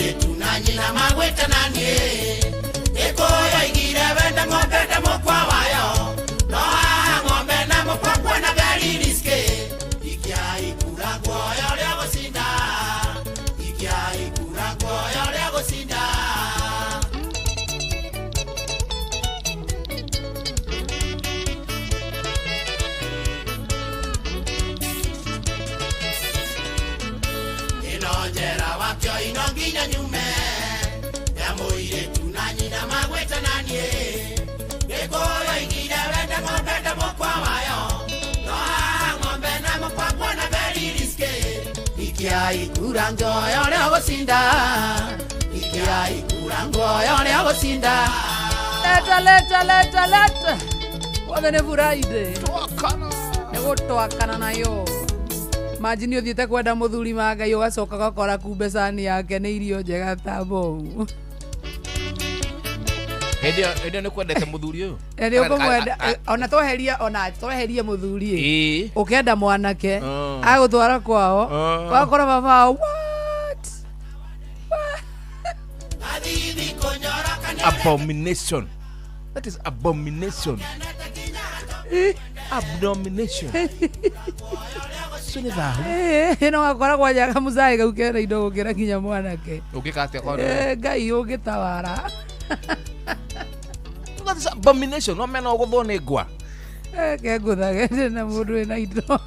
Mũirĩtu na nyina magwĩtana niĩ Gĩkũyũ aigire wenda ng'ombe ta mũkwa wayo No haha ng'ombe na mũkwa kuona very risky Ikia ikura guoya ũrĩa gũcinda Ikia ikura guoya ũrĩa gũcinda Ĩno njera wakĩo ino nginya nyume Ya mũirĩtu na nyina magwĩtana niĩ Gĩkũyũ aigire wenda ng'ombe ta mũkwa wayo No haha ng'ombe na mũkwa kuona very risky Ikia ikura ngũya ũrĩa gũcinda Ikia ikura ngũya ũrĩa gũcinda Leta leta leta leta. Wothe nĩ Friday. Nĩ gũtwakana nayo. Imagine ũthiĩte kwenda mũthuri ma Ngai ũgacoka ũgakora kumbe cani yake nĩ irio njega ta bomu. Hĩndĩ ĩyo nĩ kwendete mũthuri ũyũ. Nĩ ũkũmwenda ona tweheria ona tweherie mũthuri ĩ. Ĩĩ. Ũkenda mwanake agũtwara kwao wakora baba wao what? Abomination. That is abomination. Abomination. So nĩ thahu. No wakora kwanja kamũcai kau kena indo gũkĩra nginya mwanake. Ũngĩka atĩa kwa Ngai ũngĩtawara. That is abomination. No mena ũgũthwo nĩ ngwa. Kengũthage na mũndũ wĩna indo.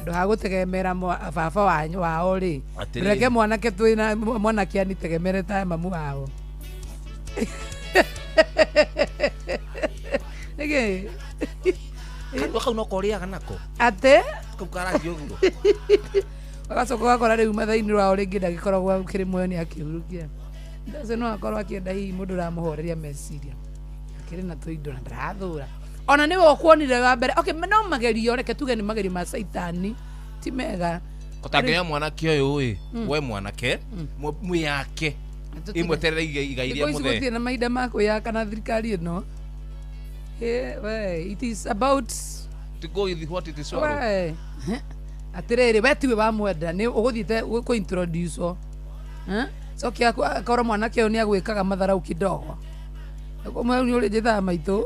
Ndũhagũtegemera baba wanyu wao rĩ. Atĩrĩrĩ. Reke mwanake twĩna mwanake anitegemere ta mamu wao. Nĩkĩ? Kanua kau no korĩaga nako. Atĩ? Kau karangi ũguo. Ũgacoka ũgakora rĩu mathainĩ wao rĩngĩ ndagĩkoragwo akĩrĩ muoyo nĩ akĩhurũkire. Ũcio no akorwo akĩenda hihi mũndũ ũramũhoreria meciria. Akĩrĩ na tũindo na ndarathũra. Ona nĩwe ũkuonire wa mbere. Okay, no magerio reke tuge nĩ magerio ma caitani ti mega. Ũtangĩoya mwanake ũyũ ĩ, we mwanake, mwĩyake. Imweterere igai rĩa Thikũ ici mũthee. gũtirĩ na mahinda ma kwĩyaka na thirikari ĩno. We, it is about To go with what it is swallow. we. Atĩrĩrĩ we tiwe wamwenda nĩ ũgũthiĩte kũ introduce o. Cokia akorwo mwanake ũyũ nĩ agwĩkaga matharau kidogo. Ũmwe nĩ ũrĩ njĩtaga maitũ.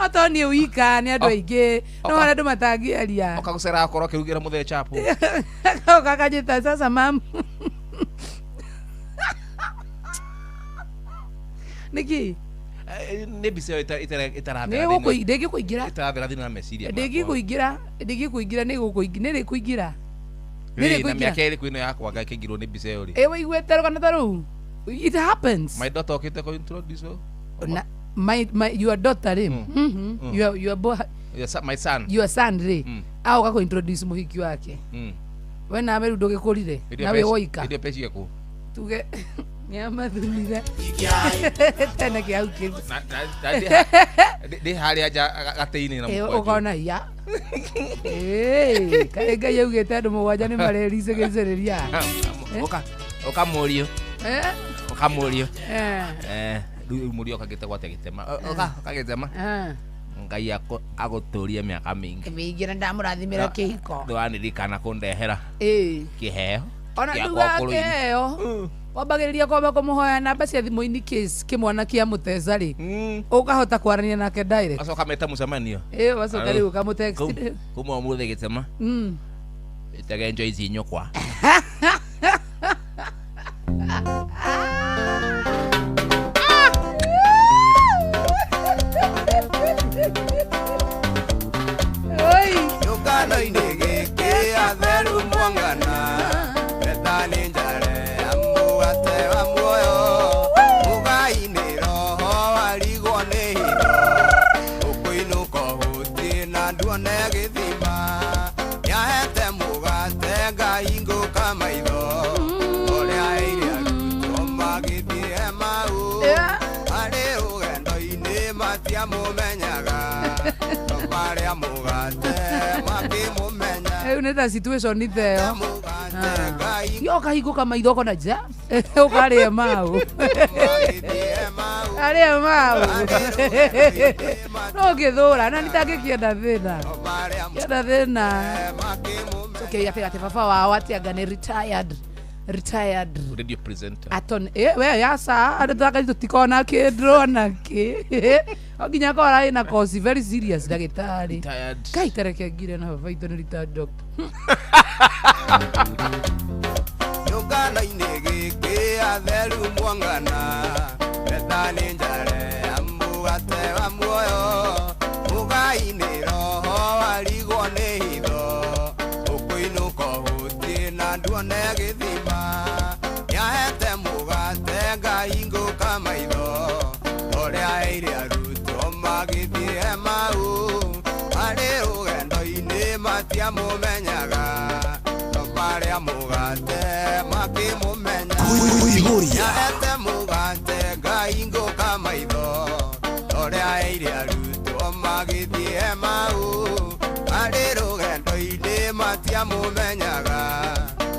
Oto nĩ wika nĩ andũ aingĩ no harĩ andũ matangĩaria. Oka gũcera akorwo akĩrugĩra mũthee chapo. Oka akanjĩta sasa mam. Nĩkĩ? Nĩ mbica ĩyo ĩtarathera Ndĩngĩkũingĩra. Ĩtarathera thĩinĩ wa meciria makwa. Ndĩngĩkũingĩra, ndĩngĩkũingĩra nĩ gũkũingĩra nĩ rĩkũingĩra. Nĩ Rĩ, na rĩkũingĩra. mĩaka ĩrĩkũ ĩno yakwa ngakĩingĩrwo nĩ mbica ĩyo rĩ. Ĩ wĩiguĩte rũgano ta rũu? It happens. My daughter okĩte kũ introduce o. Na my your daughter rĩ. Your boy My son. Your son rĩ. Agoka kũ introduce mũhiki wake. We nawe rĩu ndũgĩkũrire. Na wĩ woika. Hĩndĩ ĩyo peci ĩkũ. Tuge nĩamathunire. Tene kĩau kĩu. Ndĩ harĩa nja gatĩ-inĩ na mũkwanjũ. Ũkona ya. Kaĩ Ngai augĩte andũ mũgwanja nĩ marericĩgĩcĩrĩria. Ũka ũka mũriũ. Ũka mũriũ. Rĩu mũriũ okagĩte gwate gĩtema. Ũka ũkagĩtema. Ngai agũtũrie mĩaka mĩingĩ. Mĩingĩ na ndamũrathimĩra kĩhiko. Ndũranirikana kũndehera. Kĩheo. Ona nduga kĩheo. Wambagĩrĩria kwamba kũmũhoya namba cia thimũ in case kĩmwana kĩa mũteca rĩ. Ũkahota kwaranĩria nake direct. Acoka meta mũcemanio. Wacoka rĩu ũkamũtext. Kuma ũmũthĩ gĩtema. Ĩtage njo ici nyũkwa. Oi. Yũkano-inĩ gĩkĩ atheru mwongana. Methani njare amũgate wa muoyo. Mũgai-inĩ roho warigwo nĩ hitho. Ũkũinũka ũhũtiĩ na nduone gĩthima. Nĩahete mũgate ngahingũka maitho. Ũrĩa aheire arutwo magĩthiĩ Emau. Marĩ rũgendo-inĩ matiamũmenyaga. No marĩa mũgate makĩmũmenya. Rĩu nĩ ta situation itheo yo ũkahingũka maitho ũkona nja ũkarĩa mau arĩa mau no ngĩthũra na nitangĩkĩenda thĩna kĩenda thĩna okay atĩ atĩ baba wao atĩ anga nĩ retired retired Radio presenter. Aton we yaca andå takathi tå tikona kä ndå ona kä o nginya kora ä na kosi very serious ndagätarä Retired. kai tareke ngire na baba itå nä retired doctor. Kĩũngano-inĩ gĩkĩ atheru mwongana Bethani njare ya mũgate wa muoyo Mũgai-inĩ roho warigwo nĩ hitho Ũkũinũka ũhũtiĩ na nduone gĩthima Nĩahete mũgate ngahingũka maitho Ũrĩa aheire arutwo magĩthiĩ Emau Marĩ rũgendo-inĩ matiamũmenyaga No marĩa mũgate makĩmũmenya Kũihũria. Nĩahete mũgate ngahingũka maitho Ũrĩa aheire arutwo magĩthiĩ Emau Marĩ rũgendo-inĩ matiamũmenyaga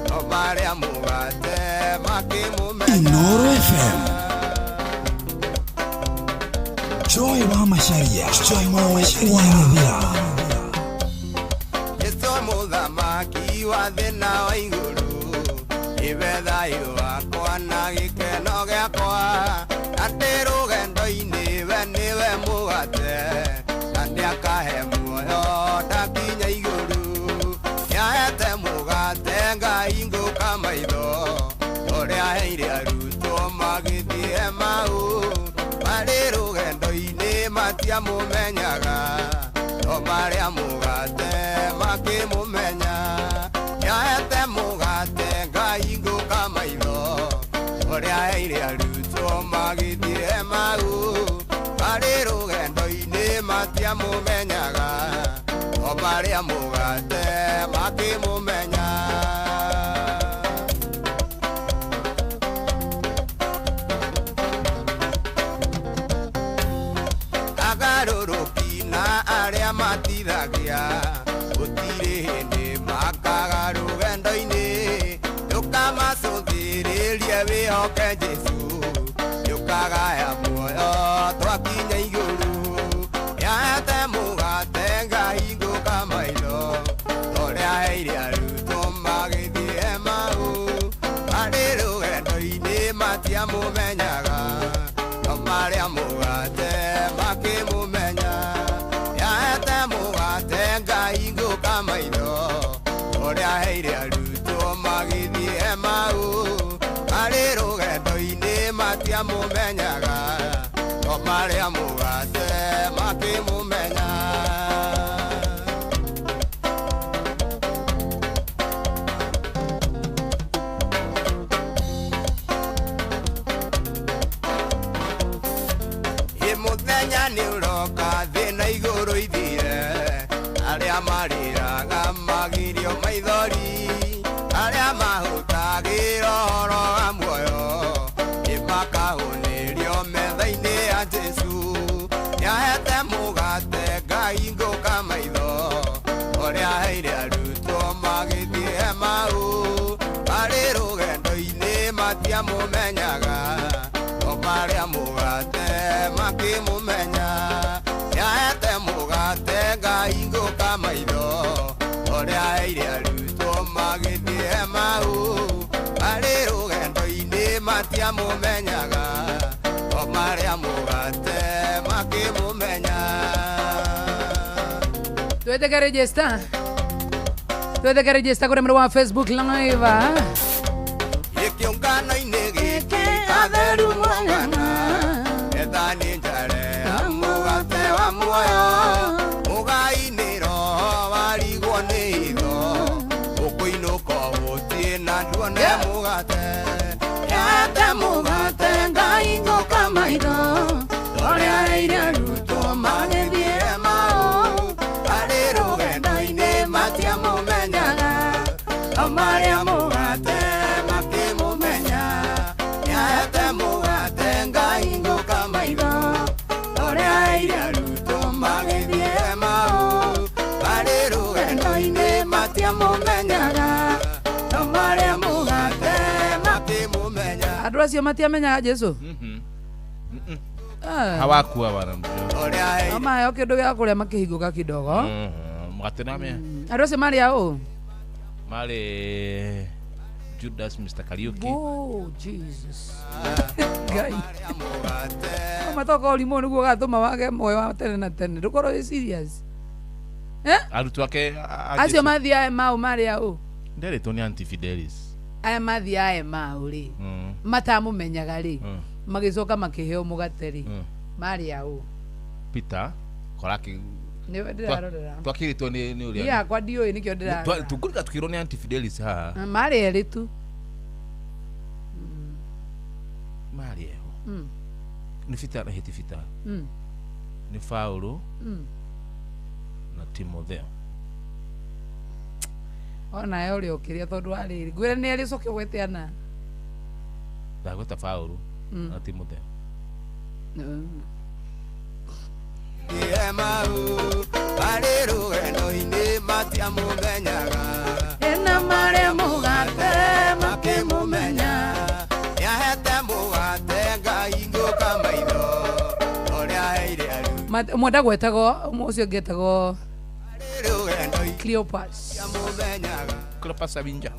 No marĩa mũgate makĩmũmenya. Inoro FM. Joy wa Macharia. Jomo wa Nyathira. Jesu mũthamaki wa thĩ na wa igũrũ iwe thayũ wakwa na gĩkeno gĩakwa na ndĩ rũgendo-inĩ we nĩwe mũgate na nĩakahe muoyo ndakinya igũrũ nĩahete mũgate ngahingũka maitho ũrĩa aheire arutwo magĩthiĩ Emau marĩ rũgendo-inĩ matiamũmenyaga no marĩa mũgate makĩmũmenya nĩahete mũgate ngahingũka maitho ũrĩa aheire arutwo magĩthiĩ Emau marĩ rũgendo-inĩ matiamũmenyaga no marĩa mũgate makĩmũmenya. Agarũrũki na arĩa matithagia gũtirĩ hĩndĩ makaga rũgendo-inĩ ndũkamacũthĩrĩrie wĩhoke Jesũ nĩũkagaya muoyo twakinya igũrũ nĩahete mũgate ngahingũka maitho ũrĩa aheire arutwo magĩthiĩ Emau marĩ rũgendo-inĩ matiamũmenyaga no marĩa mũgate makĩmũmenya nĩahete mũgate ngahingũka maitho ũrĩa aheire arutwo magĩthiĩ Emau marĩ rũgendo-inĩ matiamũmenyaga no marĩa mũgate makĩmũmenya. Ĩ mũthenya nĩ ũroka thĩ na igũrũ ithire arĩa marĩraga magirio maithori arĩa mahũtagĩra ũhoro wa muoyo nĩ makahũnĩrio metha-inĩ ya Jesũ nĩahete mũgate ngahingũka maitho ũrĩa aheire arutwo magĩthiĩ Emau marĩ rũgendo-inĩ matiamũmenyaga no marĩa mũgate makĩmũmenya nĩahete mũgate ngahingũka maitho ũrĩa aheire arutwo magĩthiĩ Emau marĩ rũgendo-inĩ matiamũmenyaga no marĩa mũgate makĩmũmenya. Tweteke register tweteke register kũrĩ mwena wa Facebook live ah. Kĩũngano-inĩ gĩkĩ atheru mwongana Ethani njare ya mũgate wa muoyo Mũgai-inĩ roho warigwo nĩ hitho Ũkũinũka ũhũtiĩ na nduone mũgate Nĩahete mũgate ngahingũka maitho Ũrĩa aheire arutwo magĩthiĩ Emau marĩ rũgendo-inĩ matiamũmenyaga no marĩa mũgate makĩmũmenya nĩahete mũgate ngahingũka maitho ũrĩa aheire arutwo magĩthiĩ Matiamũmenyaga, no marĩa mũgate makĩmũmenya. Andũ acio matiamenyaga Jesu. Ah. Hawakuwa wanamjua. No maheo kĩndũ gĩa kũrĩa makĩhingũka kidogo. Mũgate na mĩa. Andũ acio marĩ a ũ? Marĩ Judas Mr. Kariuki. Oh, Jesus. Ngai. Matoka ũrimũ nĩguo ũgatũma wage muoyo wa tene na tene. Ndũkorwo wĩ serious. Eh? Arutwo ake a Acio Jesu. mathiaga Emau marĩ a ũ? Nderĩtwo nĩ Auntie Fidelis. Aya mathiaga Emau rĩ, matamũmenyaga rĩ, magĩcoka makĩheo mũgate rĩ, marĩ a ũ? Peter koraki Nĩwe ndĩrarorera. twakĩrĩtwo nĩ Niĩ ũrĩa yakwa ndiũĩ nĩkĩo ndĩrarora. tũngũrika tukĩrwo nĩ Auntie Fidelis haha. Marĩ erĩ tu. Marĩ eho. Nĩ Peter na hĩti Peter. Nĩ Paulo na Timotheo. Onawe ũrĩa ũkĩrĩa tondũ wa rĩrĩ ngwĩre nĩ erĩ ũcoke ũgwete ana. Ndagweta Paulo na Timotheo. Emau marĩ rũgendo-inĩ matiamũmenyaga. Ena marĩa mũgate makĩmũmenya. Nĩahete mũgate ngahingũka maitho ũrĩa aheire arutwo. Ũmwe ndagwetagwo, ũmwe ũcio ũngĩ etagwo Cleopas. Cleopas Abinja.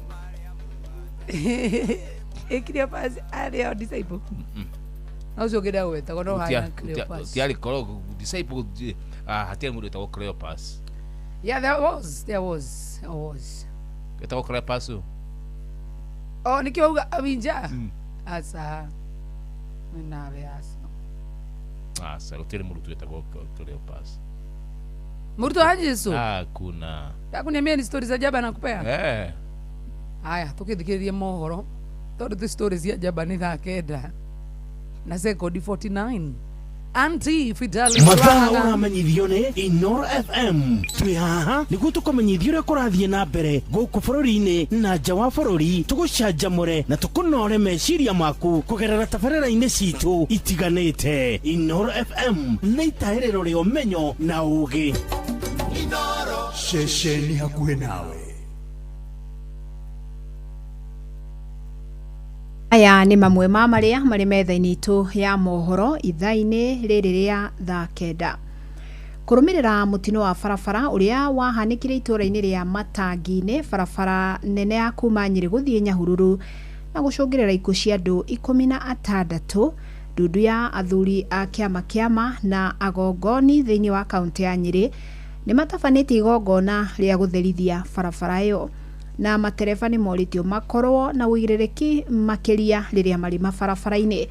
Ĩ Cleopas arĩ o disciple? Na ũcio ũngĩ ndagwetagwo no hana Cleopas. Tiarĩ korwo disciple hatiarĩ mũndũ wĩtagwo Cleopas. Yeah, there was, there was, there was. Wĩtagwo Cleopas ũ? Oh, nĩkĩo wauga Awinja? Aca. Nĩ nawe aca. Aca, gũtirĩ mũrutwo wĩtagwo Cleopas. Mũrutwo wa Jesu? Hakuna. Ndakuniambia ni stories za jaba nakupea? Eh. Haya, tukithikiririe mohoro tondu ti stories cia njamba nĩ thaa kenda na sekondi 49. Auntie Fidelis Mathaa Wahang'a. ũramenyithio nĩ Inoro FM. Twĩ haha nĩguo tũkũmenyithia ũrĩa kũrathiĩ na mbere gũkũ bũrũri-inĩ na nja wa bũrũri, tũgũcanjamũre na tũkũnore meciria maku kũgerera tabarĩra-inĩ citũ itiganĩte. Inoro FM nĩ itahĩrĩro rĩa ũmenyo na ũũgĩ. Ceceni hakuhĩ nawe. Aya nĩ mamwe ma marĩa marĩ metha-inĩ itũ ya mohoro ithaa-inĩ rĩrĩ rĩa thaa kenda. Kũrũmĩrĩra mũtino wa barabara ũrĩa wahanĩkire itũũra-inĩ rĩa Matangi-inĩ, barabara nene ya kuma Nyĩrĩ gũthiĩ Nyahururu na gũcũngĩrĩra ikuũ cia andũ 16, ndundu ya athuri a kĩama kĩama na agongoni thĩinĩ wa kaũntĩ ya Nyĩrĩ nĩ matabanĩtie igongona rĩa gũtherithia barabara ĩyo, na matereba nĩ morĩtio makorwo na ũigĩrĩrĩki makĩria rĩrĩa marĩ mabarabara-inĩ.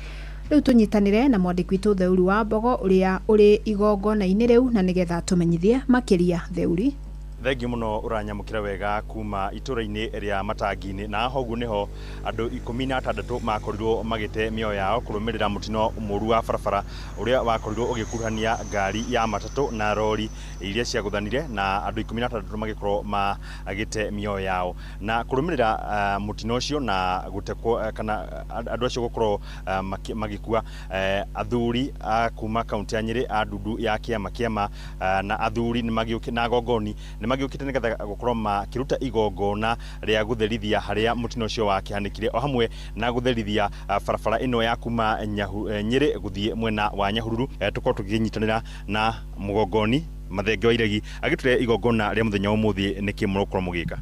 Rĩu tũnyitanĩre na mwandĩki witũ Theuri wa Mbogo ũrĩa ũrĩ igongona-inĩ rĩu na nĩgetha tũmenyithie makĩria. Theuri. Thengiũ mũno ũranyamũkĩra wega kuma itũra-inĩ rĩa Matangi-inĩ, na haha ũguo nĩho andũ 16 makorirwo magĩte mĩoyo yao kũrũmĩrĩra mũtino mũru wa barabara ũrĩa wakorirwo ũgĩkuruhania ngari ya matatũ na rori iria ciagũthanire, na andũ 16 magĩkorwo magĩte mĩoyo yao. Na kũrũmĩrĩra mũtino ũcio na gũtekwo kana andũ acio gũkorwo magĩkua, athuri a kuma kaũntĩ ya Nyĩrĩ a ndundu ya kĩama kĩama na athuri na agongoni nĩ magĩũkĩte nĩgetha gũkorwo makĩruta igongona rĩa gũtherithia harĩa mũtino ũcio wakĩhanĩkire, o hamwe na gũtherithia barabara ĩno ya kuma Nyĩrĩ gũthiĩ mwena wa Nyahururu. Tũkorwo tũkĩnyitanĩra na mũgongoni Mathenge wa Iregi agĩtũre igongona rĩa mũthenya wa ũmũthĩ. Nĩkĩ mũrokorwo mũgĩka?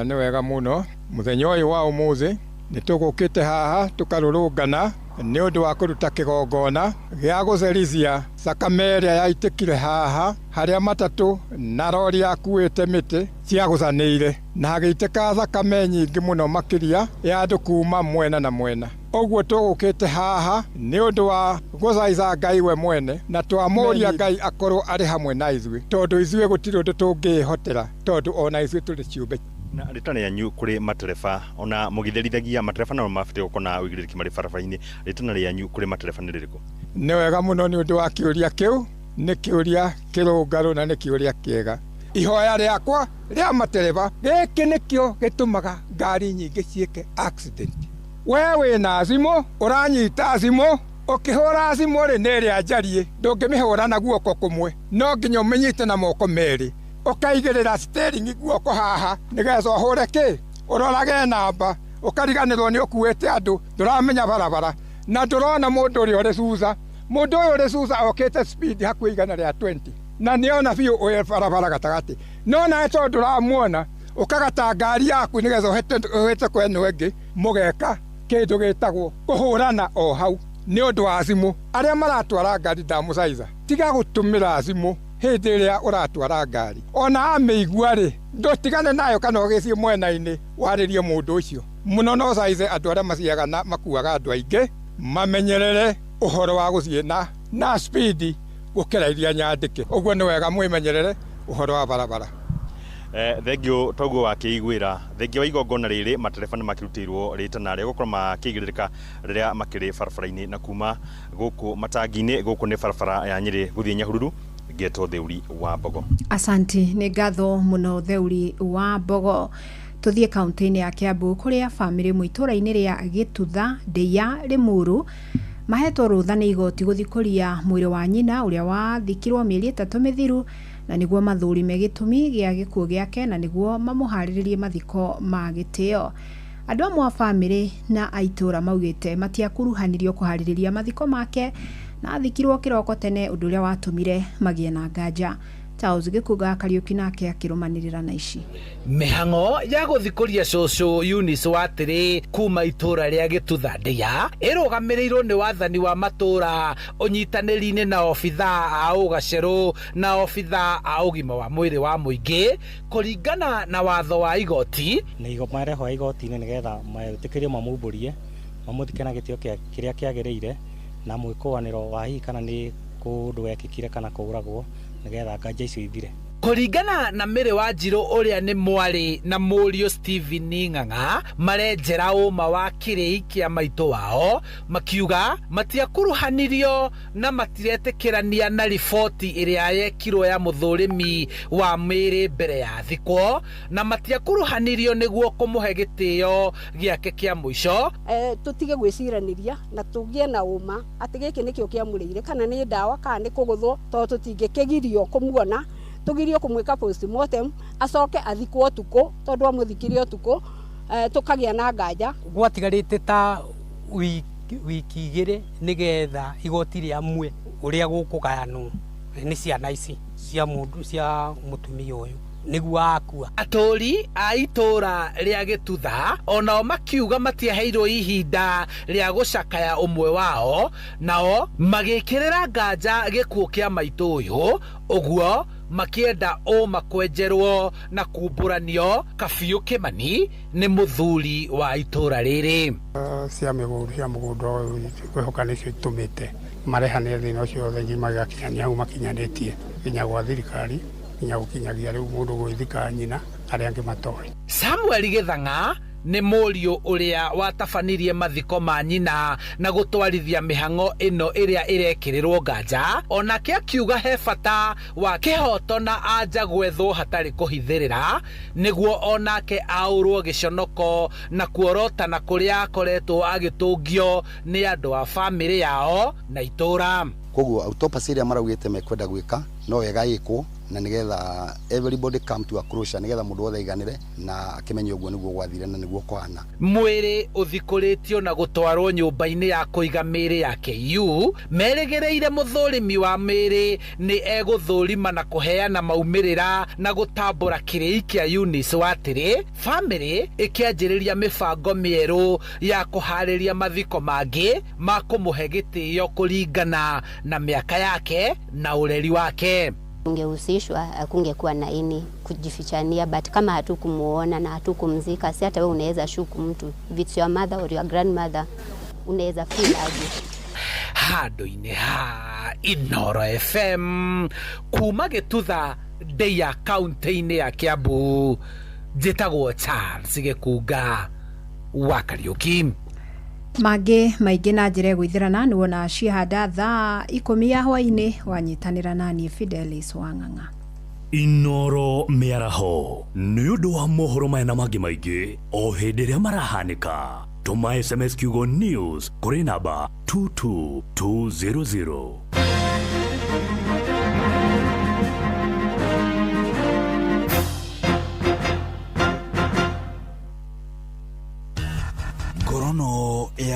Nĩ wega mũno mũthenya ũyũ wa ũmũthĩ nĩ tũgũkĩte haha tũkarũrũngana nĩ ũndũ wa kũruta kĩgongona gĩa gũtherithia thakame ĩrĩa yaitĩkire haha harĩa matatũ na rori yakuĩte mĩtĩ ciagũthanĩire, na hagĩitĩka thakame nyingĩ mũno makĩria ya andũ kuma mwena na mwena. Ũguo tũgũkĩte haha nĩ ũndũ wa gũthaitha Ngai we mwene, na twamũria Ngai akorwo arĩ hamwe na ithuĩ, tondũ ithuĩ gũtirĩ ũndũ tũngĩĩhotera, tondũ ona ithuĩ tũrĩ ciũmbe. Na rĩtana rĩanyu kũrĩ matereba, ona mũgĩtherithagia matereba nao mabatiĩ gũkorwo na ũigĩrĩrĩki marĩ barabara-inĩ, rĩtana rĩanyu kũrĩ matereba nĩ rĩrĩkũ? Nĩ wega mũno nĩ ũndũ wa kĩũria kĩu, nĩ kĩũria kĩrũngarũ na nĩ kĩũria kĩega. Ihoya rĩakwa rĩa matereba, gĩkĩ nĩkĩo gĩtũmaga ngari nyingĩ ciĩke accident. We wĩna thimũ, ũranyita thimũ, ũkĩhũra thimũ rĩ nĩ ĩrĩa njariĩ, ndũngĩmĩhũra na guoko kũmwe, no nginya ũmĩnyite na moko merĩ. Ũkaigĩrĩra steering guoko haha nĩgetha ũhũre kĩ ũrorage namba ũkariganĩrwo nĩ ũkuĩte andũ ndũramenya barabara na ndũrona mũndũ ũrĩa ũrĩ cuca mũndũ ũyũ ũrĩ cuca okĩte speed hakuhĩ 120 na nĩona biũ ũyũ barabara gatagatĩ no nawe tondũ ndũramuona ũkagata ngari yaku nĩgetha ũhĩte kwa ĩno ĩngĩ mũgeka kĩndũ gĩtagwo kũhũrana o hau nĩ ũndũ wa thimũ arĩa maratwara ngari ndamũcaica tiga gũtũmĩra thimũ hĩndĩ ĩrĩa ũratwara ngari ona amĩigua rĩ ndũtigane nayo kana ũgĩthiĩ mwena-inĩ warĩrie mũndũ ũcio mũno no caice andũ arĩa mathiaga na makuaga andũ aingĩ mamenyerere ũhoro wa gũthiĩ na speed gũkĩra iria nyandĩke ũguo nĩ wega mwĩmenyerere ũhoro wa barabara. Thengio toguo wakĩiguĩra thengia wa igongona rĩrĩ matereba nĩ makĩrutĩirwo rĩtana rĩa gũkorwo makĩigĩrĩrĩka rĩrĩa makĩrĩ barabara-inĩ na kuma gũkũ matangi-inĩ gũkũ nĩ barabara ya Nyĩrĩ gũthiĩ Nyahururu ngetwo Theuri wa Mbogo. Asanti nĩ ngatho mũno Theuri wa Mbogo. Tuthiĩ kaunti-inĩ ya Kiambu kũrĩa bamĩrĩ ĩmwe itũũra-inĩ rĩa Gĩtutha Ndĩya Rĩmuru mahetwo rũtha nĩ igoti gũthikũria mwĩrĩ wa nyina ũrĩa wathikirwo mĩeri 3 mĩthiru na nĩguo mathũrime gĩtũmi gĩa gĩkuũ gĩake na nĩguo mamũharĩrĩrie mathiko ma gĩtĩo. Andũ amwe a bamĩrĩ na a itũũra maugĩte matiakuruhanirio kũharĩrĩria mathiko make na athikirwo kĩroko tene ũndũ ũrĩa watũmire magĩe na nganja. Charles Gĩkũnga Kariũki nake akĩrũmanĩrĩra na ici. Mĩhang'o ya gũthikũria cũcũ Eunice Watĩrĩ kuma itũũra rĩa Gĩtutha Ndĩya ĩrũgamĩrĩirwo nĩ wathani wa matũũra ũnyitanĩri-inĩ na obithaa a ũgacerũ na obithaa a ũgima wa mwĩrĩ wa mũingĩ kũringana na watho wa igoti. Nĩ marehwo igoti-inĩ nĩgetha metĩkĩrio mamumbũrie mamũthike na gĩtĩo kĩrĩa kĩagĩrĩire na mwĩkũanĩro wa hihi kana nĩ kũndũ wekĩkire kana kũũragwo nĩgetha nganja icio ithire. Kũringana na Mĩrĩ wa Njirũ ũrĩa nĩ mwarĩ na mũriũ Stephen Ng'ang'a marenjera ũma wa kĩrĩi kĩa maitũ wao makiuga matiakuruhanirio na matiretĩkĩrania na riboti ĩrĩa yekirwo ya mũthũrĩmi wa mĩrĩ mbere ya thikwo na matiakuruhanirio nĩguo kũmũhe gĩtĩo gĩake kĩa mũico. Tũtige gwĩciranĩria na tũgĩe na ũma atĩ gĩkĩ nĩkĩo kĩamũrĩire kana nĩ ndawa kana nĩ kũgũthwo tondũ tũtingĩkĩgirio kũmuona tugirio kumwika postmortem acoke athikwo ũtukũ tondũ amũthikire ũtukũ tukagia na nganja gwatigarĩte ta wiki igĩrĩ nĩgetha igoti rĩamue ũrĩa gũkũgayanwo nĩ ciana ici cia mũndũ cia mũtumia ũyũ nĩguo akua. Atũri a itũũra rĩa Gĩtutha onao makiuga matiaheirwo ihinda rĩa gũcakaya ũmwe wao nao magĩkĩrĩra nganja gĩkuũ kĩa maitũ ũyũ ũguo makienda ũma kwenjerwo na kumbũranio Kabiũ Kĩmani nĩ mũthuri wa itũũra rĩrĩ. Cia mũgũnda ũyũ kwĩhoka nĩcio itũmĩte marehanĩre thĩna ũcio wothe nginya magakinyania hau makinyanĩtie nginya gwa thirikari nginya gũkinyagia rĩu mũndũ gwĩthika nyina arĩa angĩ matoĩ. Samuel Gĩthang'a nĩ mũriũ ũrĩa watabanirie mathiko ma nyina na gũtwarithia mĩhang'o ĩno ĩrĩa ĩrekĩrĩrwo nganja onake akiuga he bata wa kĩhoto na anja gwethwo hatarĩ kũhithĩrĩra nĩguo onake aũrwo gĩconoko na kuorotana kũrĩa akoretwo agĩtũngio nĩ andũ a bamĩrĩ yao na itũũra. Koguo autopsy ĩrĩa maraugĩte mekwenda gwĩka no wega ĩkwo na nigetha everybody come to a closure nigetha mũndũ wothe aiganĩre na akĩmenye ũguo nĩguo gwathire na nĩguo kũhana. Mwĩrĩ ũthikũrĩtio na gũtwarwo nyũmba-inĩ ya kũiga mĩĩrĩ ya KU merĩgĩrĩire mũthũrimi wa mĩĩrĩ nĩ egũthũrima na kũheana maumĩrĩra na gũtambũra kĩrĩi kĩa Eunice Watĩrĩ. Bamĩrĩ ĩkĩanjĩrĩria mĩbango mĩerũ ya kũharĩria mathiko mangĩ ma kũmũhe gĩtĩo kũringana na mĩaka yake na ũreri wake. Ungehusishwa kungekuwa na ini kujifichania, but kama hatukumuona na hatukumzika, si hata wewe unaweza shuku mtu, if it's your mother or your grandmother unaweza feel aje. Handũ-inĩ ha Inooro FM kuma Gĩtutha Ndĩya kaunti-inĩ ya Kiambu, njĩtagwo Charles Gĩkunga wa Kariũki. Mangĩ maingĩ na njĩra ĩgũithĩrana nĩ wona ciahanda thaa 10 ya hwaĩ-inĩ wanyitanĩra na niĩ Fidelis Wang'ang'a. Inooro mĩaraho nĩ ũndũ wa mohoro maya na mangĩ maingĩ o hĩndĩ ĩrĩa marahanĩka. Tũma SMS kiugo news kũrĩ namba 22200.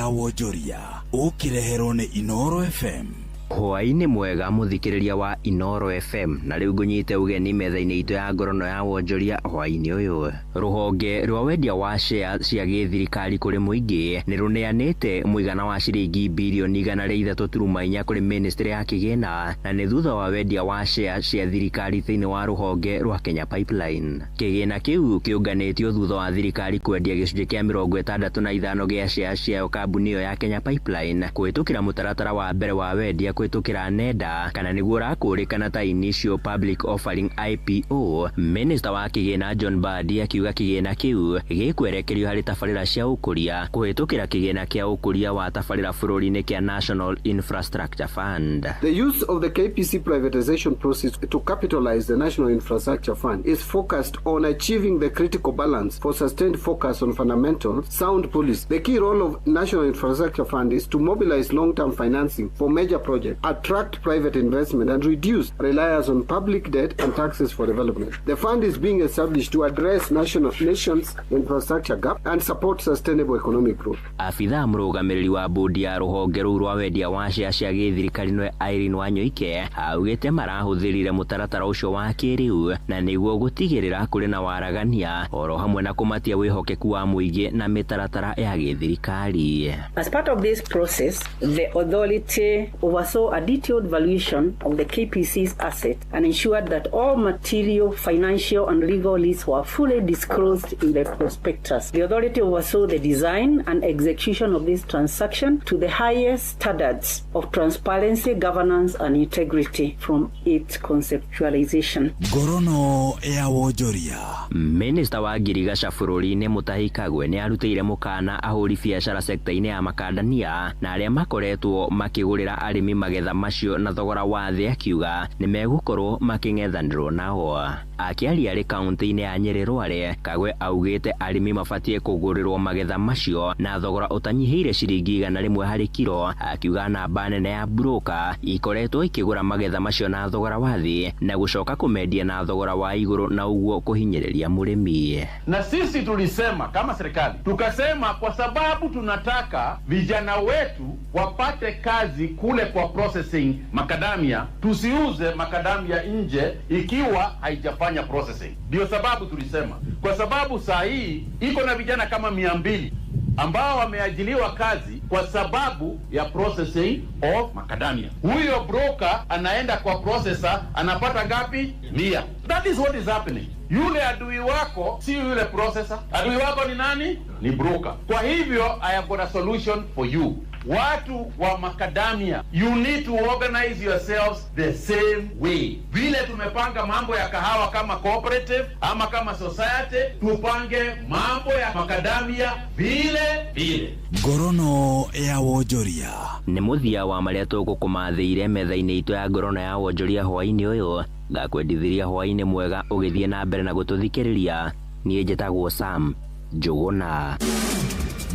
Ya wonjoria ũkĩreherwo nĩ Inoro FM. Hwaĩ-inĩ mwega mũthikĩrĩria wa Inoro FM, na rĩu ngũnyite ũgeni metha-inĩ itũ ya ngorono ya wonjoria hwaĩ-inĩ ũyũ. Rũhonge rwa wendia wa share cia gĩthirikari kũrĩ mũingĩ nĩ rũneanĩte mũigana wa ciringi birioni 103.4 kũrĩ ministry ya kĩgĩna, na nĩ thutha wa wendia wa share cia thirikari thĩinĩ wa rũhonge rwa Kenya Pipeline. Kĩgĩna kĩu kĩũnganĩtio thutha wa thirikari kwendia gĩcunjĩ kĩa 65 gĩa share ciayo kambuni ĩyo ya Kenya Pipeline kũhĩtũkĩra mũtaratara wa mbere wa wendia kũhĩtũkĩra nenda, kana nĩguo ũrakũrĩkana ta Initial Public Offering IPO. Minister wa kĩgĩna John Mbadi akiuga kĩgĩna kĩu gĩkwerekerio harĩ tabarĩra cia ũkũria kũhĩtũkĩra kĩgĩna kĩa ũkũria wa tabarĩra bũrũri-inĩ kĩa National Infrastructure Fund. The use of the KPC privatization process to capitalize the National Infrastructure Fund is focused on achieving the critical balance for sustained focus on fundamental, sound policy. The key role of National Infrastructure Fund is to mobilize long-term financing for major projects, attract private investment, and reduce reliance on public debt and taxes for development. The fund is being established to address nation's infrastructure gap and support sustainable economic growth. Abithaa mũrũgamĩrĩri wa bodi ya rũhonge rũu rwa wendia wa share cia gĩthirikari nĩwe Irene Wanyoike augĩte marahũthĩrire mũtaratara ũcio wa kĩrĩu na nĩguo gũtigĩrĩra kũrĩ na waragania oro hamwe na kũmatia wĩhokeku wa mũingĩ na mĩtaratara ya gĩthirikari. As part of this process, the authority oversaw a detailed valuation of the KPC's asset and ensured that all material, financial and legal risks were fully disclosed in the prospectus. The authority oversaw the design and execution of this transaction to the highest standards of transparency, governance and integrity from its conceptualization. Ngorono ya wonjoria. Minista wa ngirigaca bũrũri-inĩ Mutahi Kagwe nĩ arutĩire mũkana ahũri biacara sekta-inĩ ya makandania na arĩa makoretwo makĩgũrĩra arĩmi magetha macio na thogora wa thĩ, akiuga nĩ megũkorwo makĩng'ethanĩrwo nao. Akĩaria arĩ kaunti-inĩ ya Nyeri Rware, Kagwe augĩte arĩmi mabatiĩ kũgũrĩrwo magetha macio na thogora ũtanyihĩire ciringi 100 harĩ kiro, akiuga namba nene ya broker ikoretwo ikĩgũra magetha macio na thogora wa thĩ na gũcoka kũmendia na thogora wa igũrũ na ũguo kũhinyĩrĩria mũrĩmi. Na sisi tulisema kama serikali, tukasema kwa sababu tunataka vijana wetu wapate kazi kule kwa processing makadamia, tusiuze makadamia nje ikiwa haijafanya processing. Ndio sababu tulisema, kwa sababu saa hii iko na vijana kama 200 ambao wameajiliwa kazi kwa sababu ya processing of macadamia. Huyo broker anaenda kwa processor anapata ngapi? 100. That is what is happening. Yule adui wako si yule processor. Adui wako ni nani? Ni broker. Kwa hivyo I have got a solution for you. Watu wa macadamia, you need to organize yourselves the same way. Vile tumepanga mambo ya kahawa kama cooperative ama kama society, tupange mambo ya macadamia vile vile. Ngorono ya wonjoria. Nĩ mũthia wa marĩa tũgũkũmathĩire metha-inĩ itũ ya ngorono ya wonjoria hwaĩ-inĩ ũyũ. Ngakwendithĩria hwaĩ-inĩ mwega ũgĩthiĩ na mbere na gũtũthikĩrĩria. Niĩ njĩtagwo Sam Njũgũna.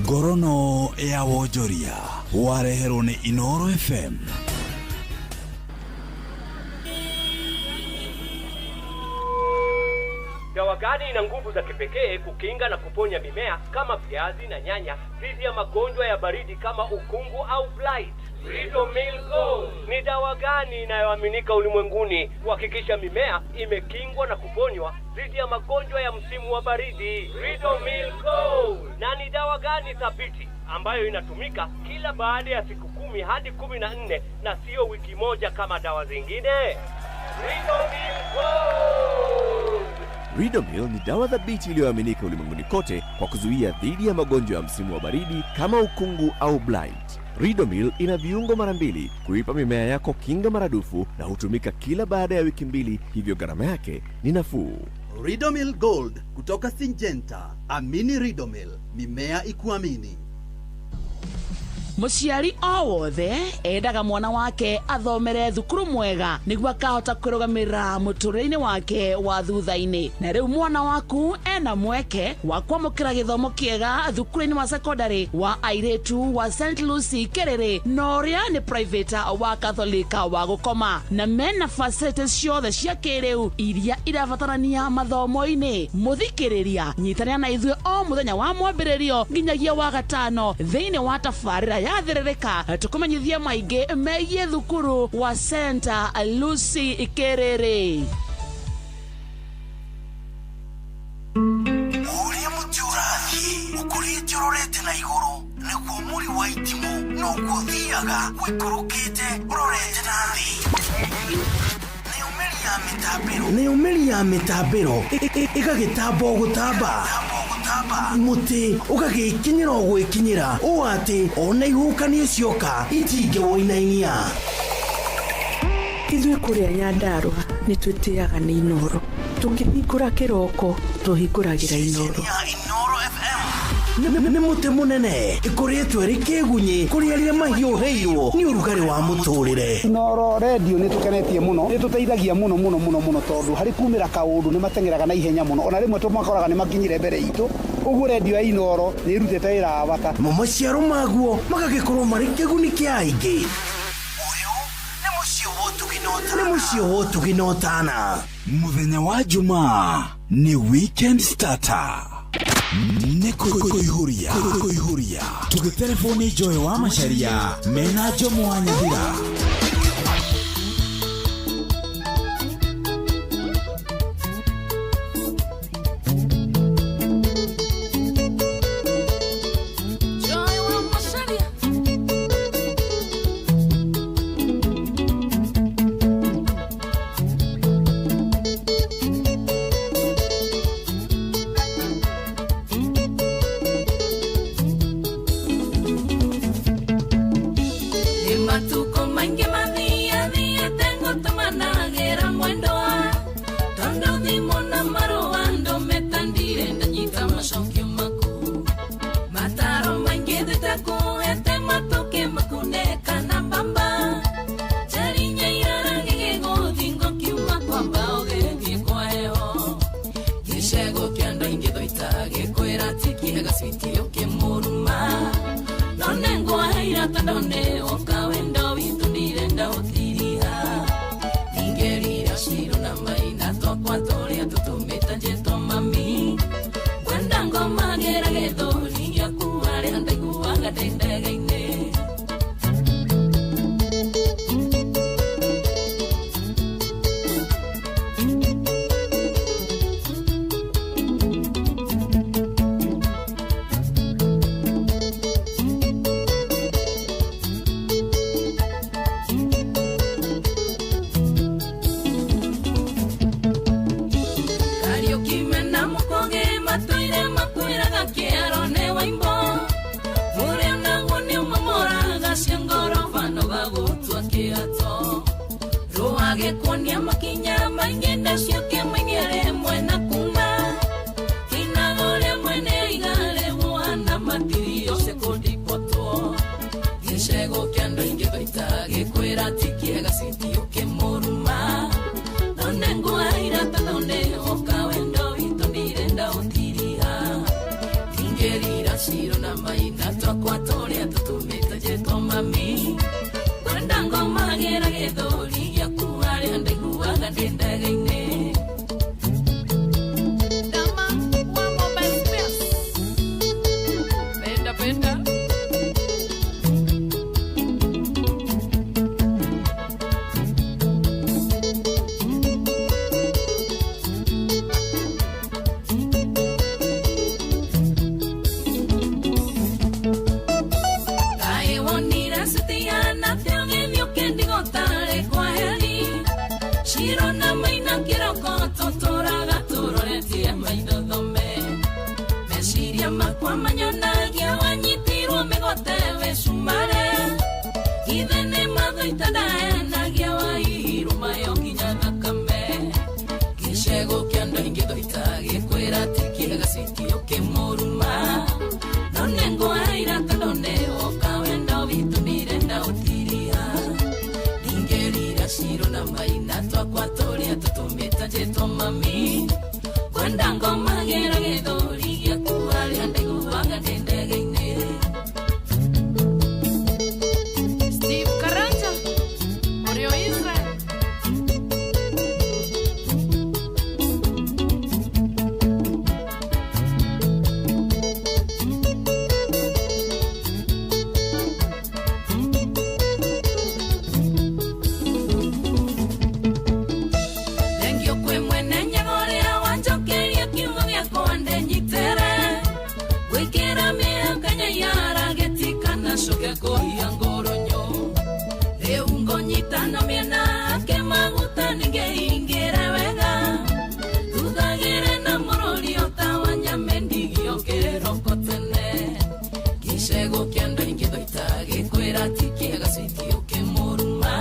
Ngorono ya wonjoria wareherwo nĩ Inoro FM. Dawa gani ina nguvu za kipekee kukinga na kuponya mimea kama viazi na nyanya dhidi ya magonjwa ya baridi kama ukungu au blight? Ridomil Gold. Ni dawa gani inayoaminika ulimwenguni kuhakikisha mimea imekingwa na kuponywa dhidi ya magonjwa ya msimu wa baridi? Ridomil Gold. Na ni dawa gani thabiti ambayo inatumika kila baada ya siku 10 hadi 14 na sio wiki moja kama dawa zingine? Ridomil Gold. Ridomil ni dawa thabiti iliyoaminika ulimwenguni kote kwa kuzuia dhidi ya magonjwa ya msimu wa baridi kama ukungu au blight. Ridomil ina viungo mara 2 kuipa mimea yako kinga maradufu na hutumika kila baada ya wiki 2, hivyo gharama yake ni nafuu. Ridomil Gold kutoka Syngenta. Amini Ridomil, mimea ikuamini. Mũciari o wothe endaga mwana wake athomere thukuru mwega nĩguo akahota kwĩrũgamĩrĩra mũtũrĩre-inĩ wake wa thutha-inĩ. Na rĩu mwana waku ena mweke wa kwamũkĩra gĩthomo kĩega thukuru-inĩ wa secondary wa airĩtu wa St Lucy Kĩrĩrĩ, na ũrĩa nĩ private wa Catholic wa gũkoma, na mena facilities ciothe cia kĩrĩu iria irabatarania mathomo-inĩ. Mũthikĩrĩria, nyitanĩra na ithuĩ o mũthenya wa mwambĩrĩrio nginyagia wa gatano thĩinĩ wa tabarĩra ya Thĩrĩrĩka, tũkũmenyithie maingĩ megiĩ thukuru wa St Lucy Kĩrĩrĩ. Ũrĩa mũtĩ ũrathiĩ ũkũrĩte ũrorete na igũrũ, nĩguo mũri wa itimũ noguo ũthiaga ũikũrũkĩte ũrorete na thĩ. Nayo mĩri ya mĩtambĩro ĩgagĩtamba o gũtamba, mũtĩ ũgagĩkinyĩra o gwĩkinyĩra, ũũ atĩ ona ihuhũkanio cioka itingĩwũinainia. Ithuĩ kũrĩa Nyandarũa nĩ twĩtĩaga nĩ Inooro. Tũkĩhingũra kĩroko tũhingũragĩra Inooro. Nĩ mũtĩ mũnene ĩkũrĩtwo ĩrĩ kĩgunyĩ kũrĩ arĩa mahiũhĩirwo nĩ ũrugarĩ wa mũtũrĩre. Inooro redio nĩ tũkenetie mũno, nĩ tũteithagia mũno mũno mũno mũno, tondũ harĩ kumĩra kaũndũ nĩ mateng'eraga na ihenya mũno, ona rĩmwe tũmakoraga nĩ makinyire mbere itũ. Ũguo redio ya Inooro nĩ ĩrutĩte wĩra wa bata. Mo maciaro maguo magagĩkorwo marĩ kĩguni kĩa aingĩ. Nĩ mũciĩ wa ũtugi na ũtana. Mũthenya wa Jumaa nĩ weekend starter. Nĩ kũihũria kũihũria tũgĩtereboni Joy wa Macharia mena Jomo wa Nyathira. Joy wa Macharia. Nĩ matukũ maingĩ mathiathiĩte ngũtũmanagĩra mwendwa, tondũ thimũ na marũa ndũmĩte ndirĩ ndanyita macokio maku. Mataro maingĩ thĩtakũhete matũkĩ makuneka na mbamba, njarinya irara gĩgĩgũthingo kiuma kwa mbao gĩgĩthiĩ kwa heho. Gĩcego kĩa andũ aingĩ thwaita gĩkwĩra ti kĩega switi ũkĩmũruma, none ngwaheira tondũ nĩ woka wendo witũ ndirenda gũtiriha. Ningĩrira ciro na maina twakwa tũrĩa tũtũmĩte njĩtwo mami, ngwenda ngomagĩra gĩthũri gĩaku harĩa ndaiguaga ndĩ ndege-inĩ. Kariũki mena mũkũgĩ matũire makwĩraga kĩaro nĩ waimbo, mũrĩa naguo nĩ ũmamoraga cia ngoroba no gagũtua kĩato. Rũagĩkuonia makinya maingĩ ndaciũke mainie rĩmwe na kuma, kĩinaga ũrĩa mwene iga rĩmũhana matirio cikũndipotwo. Gĩcego kĩa andũ aingĩ twaita gĩkwĩra ti kĩega citi ũkĩmũruma, none ngwaheira tondũ nĩ woka wendo witũ ndirenda ũtiriha. Ndingĩrira ciro na maina twakwa tũrĩa tũtũmĩte njĩtwo mami, ngwenda ngomagĩra gĩthũri gĩaku harĩa ndaiguaga ndĩ ndege-inĩ. Dama wa Mobile Space. Penda, penda. Kaĩ wonire citiana atĩ ũgĩthiĩ ũkĩndigũtarĩ kwa heri, ciro na maina kĩroko tũtũraga tũroretie maitho thome. Meciria makwa manyonagia wanyitirwo mĩgwate wĩ cumarĩ, ithe nĩ mathoita ndahenagia waihirwo mayo nginya thakame. Gĩcego kĩa andũ aingĩ thwaita gĩkwĩra ti kĩega citi ũkĩmũruma, none ngwaheira tondũ nĩ woka wendo Kwenda ngomagĩra gĩthũri gĩaku harĩa ndaiguaga ndĩ ndege-inĩ. Steve Karanja, Oreo Israel. Thengio kwĩ mwene nyaga ũrĩa wanjokeria kiugo gĩakwa ndenyitĩre. Gwĩkĩra mĩhaka nyaiara gĩtikana coke kũhia ngũrũnyũ. Rĩu ngũnyitana mĩena ake maguta nĩngĩingĩre wega. Thuthagĩre na mũrũri ota wa nyame ndigio kĩroko tene. Gĩcegũ kĩa andũ aingĩ twaita gĩkwĩra ti kĩega switi ũkĩmũruma.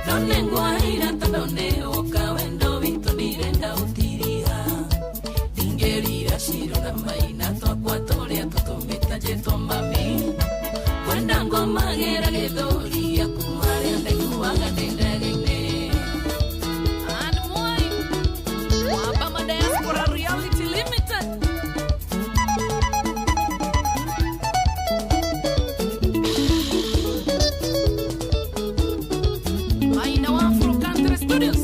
Ndone ngwaira tondũ nĩ woka wendo witũ ndirenda ũtiriha. Ndingĩrira ciro na maina twakwa tũrĩa tũtũmĩte njĩtwo mami. Kwenda ngomagĩra gĩthũri gĩaku harĩa ndaiguaga ndĩ ndege-inĩ. And Mwai, Wabama Diaspora Reality Limited. Maina wa Afro Country Studios.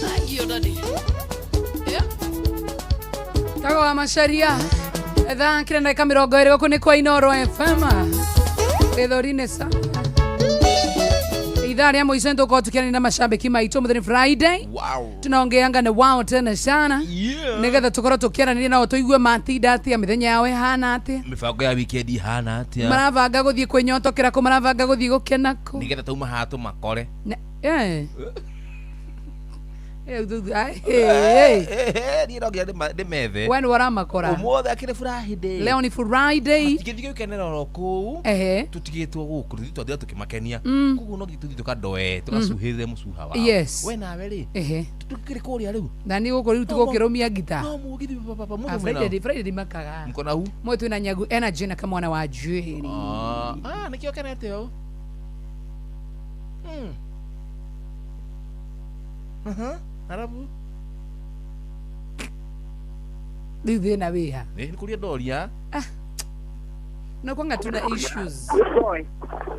Thank you, Daddy. Yeah. Tago wa macaria thaa kĩrĩa ndagĩka mĩrongo ĩrĩ gũkũ nĩ kwa Inoro FM gĩthũri-inĩ sa ithaa rĩa mũico nĩtũkorwo tũkĩaranĩria na mashabiki maitũ mũthenya Friday. Wow. Tunaongeanga na wao tena sana Yeah. nĩgetha tũkorwo tũkĩaranĩria nao tũigue matinda atĩa, mĩthenya yao ĩhana atĩa, Mĩbango ya weekend ihana atĩa? Marabanga gũthiĩ kwĩnyotokera kũ, marabanga gũthiĩ gũkena kũ. Nĩgetha tauma haha tũmakore. Eh. Eh, ai, eh, eh. Niĩ no nginya ndĩmethe. We nĩwe ũramakora. Ũmũthĩ akĩrĩ Friday. Leo ni Friday. Tũtingĩthiĩ gũkenera oro kũu. Ehe. Tũtigĩtwo gũkũ tũthiĩ twathira tũkĩmakenia. Koguo no nginya tũthiĩ tũkandoe tũgacuhĩrĩre mũcuha wao. Yes. We nawe rĩ, Ehe. tũkĩrĩ kũrĩa rĩu. Na niĩ gũkũ rĩu tũgũkĩrũmia ngita. No mũgithi baba Ah, mũthĩ Friday Friday ndimakaga. Mko hu? Mwe twĩna Nyagu Energy na kamwana wa Njwĩrĩ. Ah, nĩkĩo kenete ũũ. Aha, arabu. Rĩu thĩna wĩha? Nĩ kũria ndoria. No kwanga tuna issues.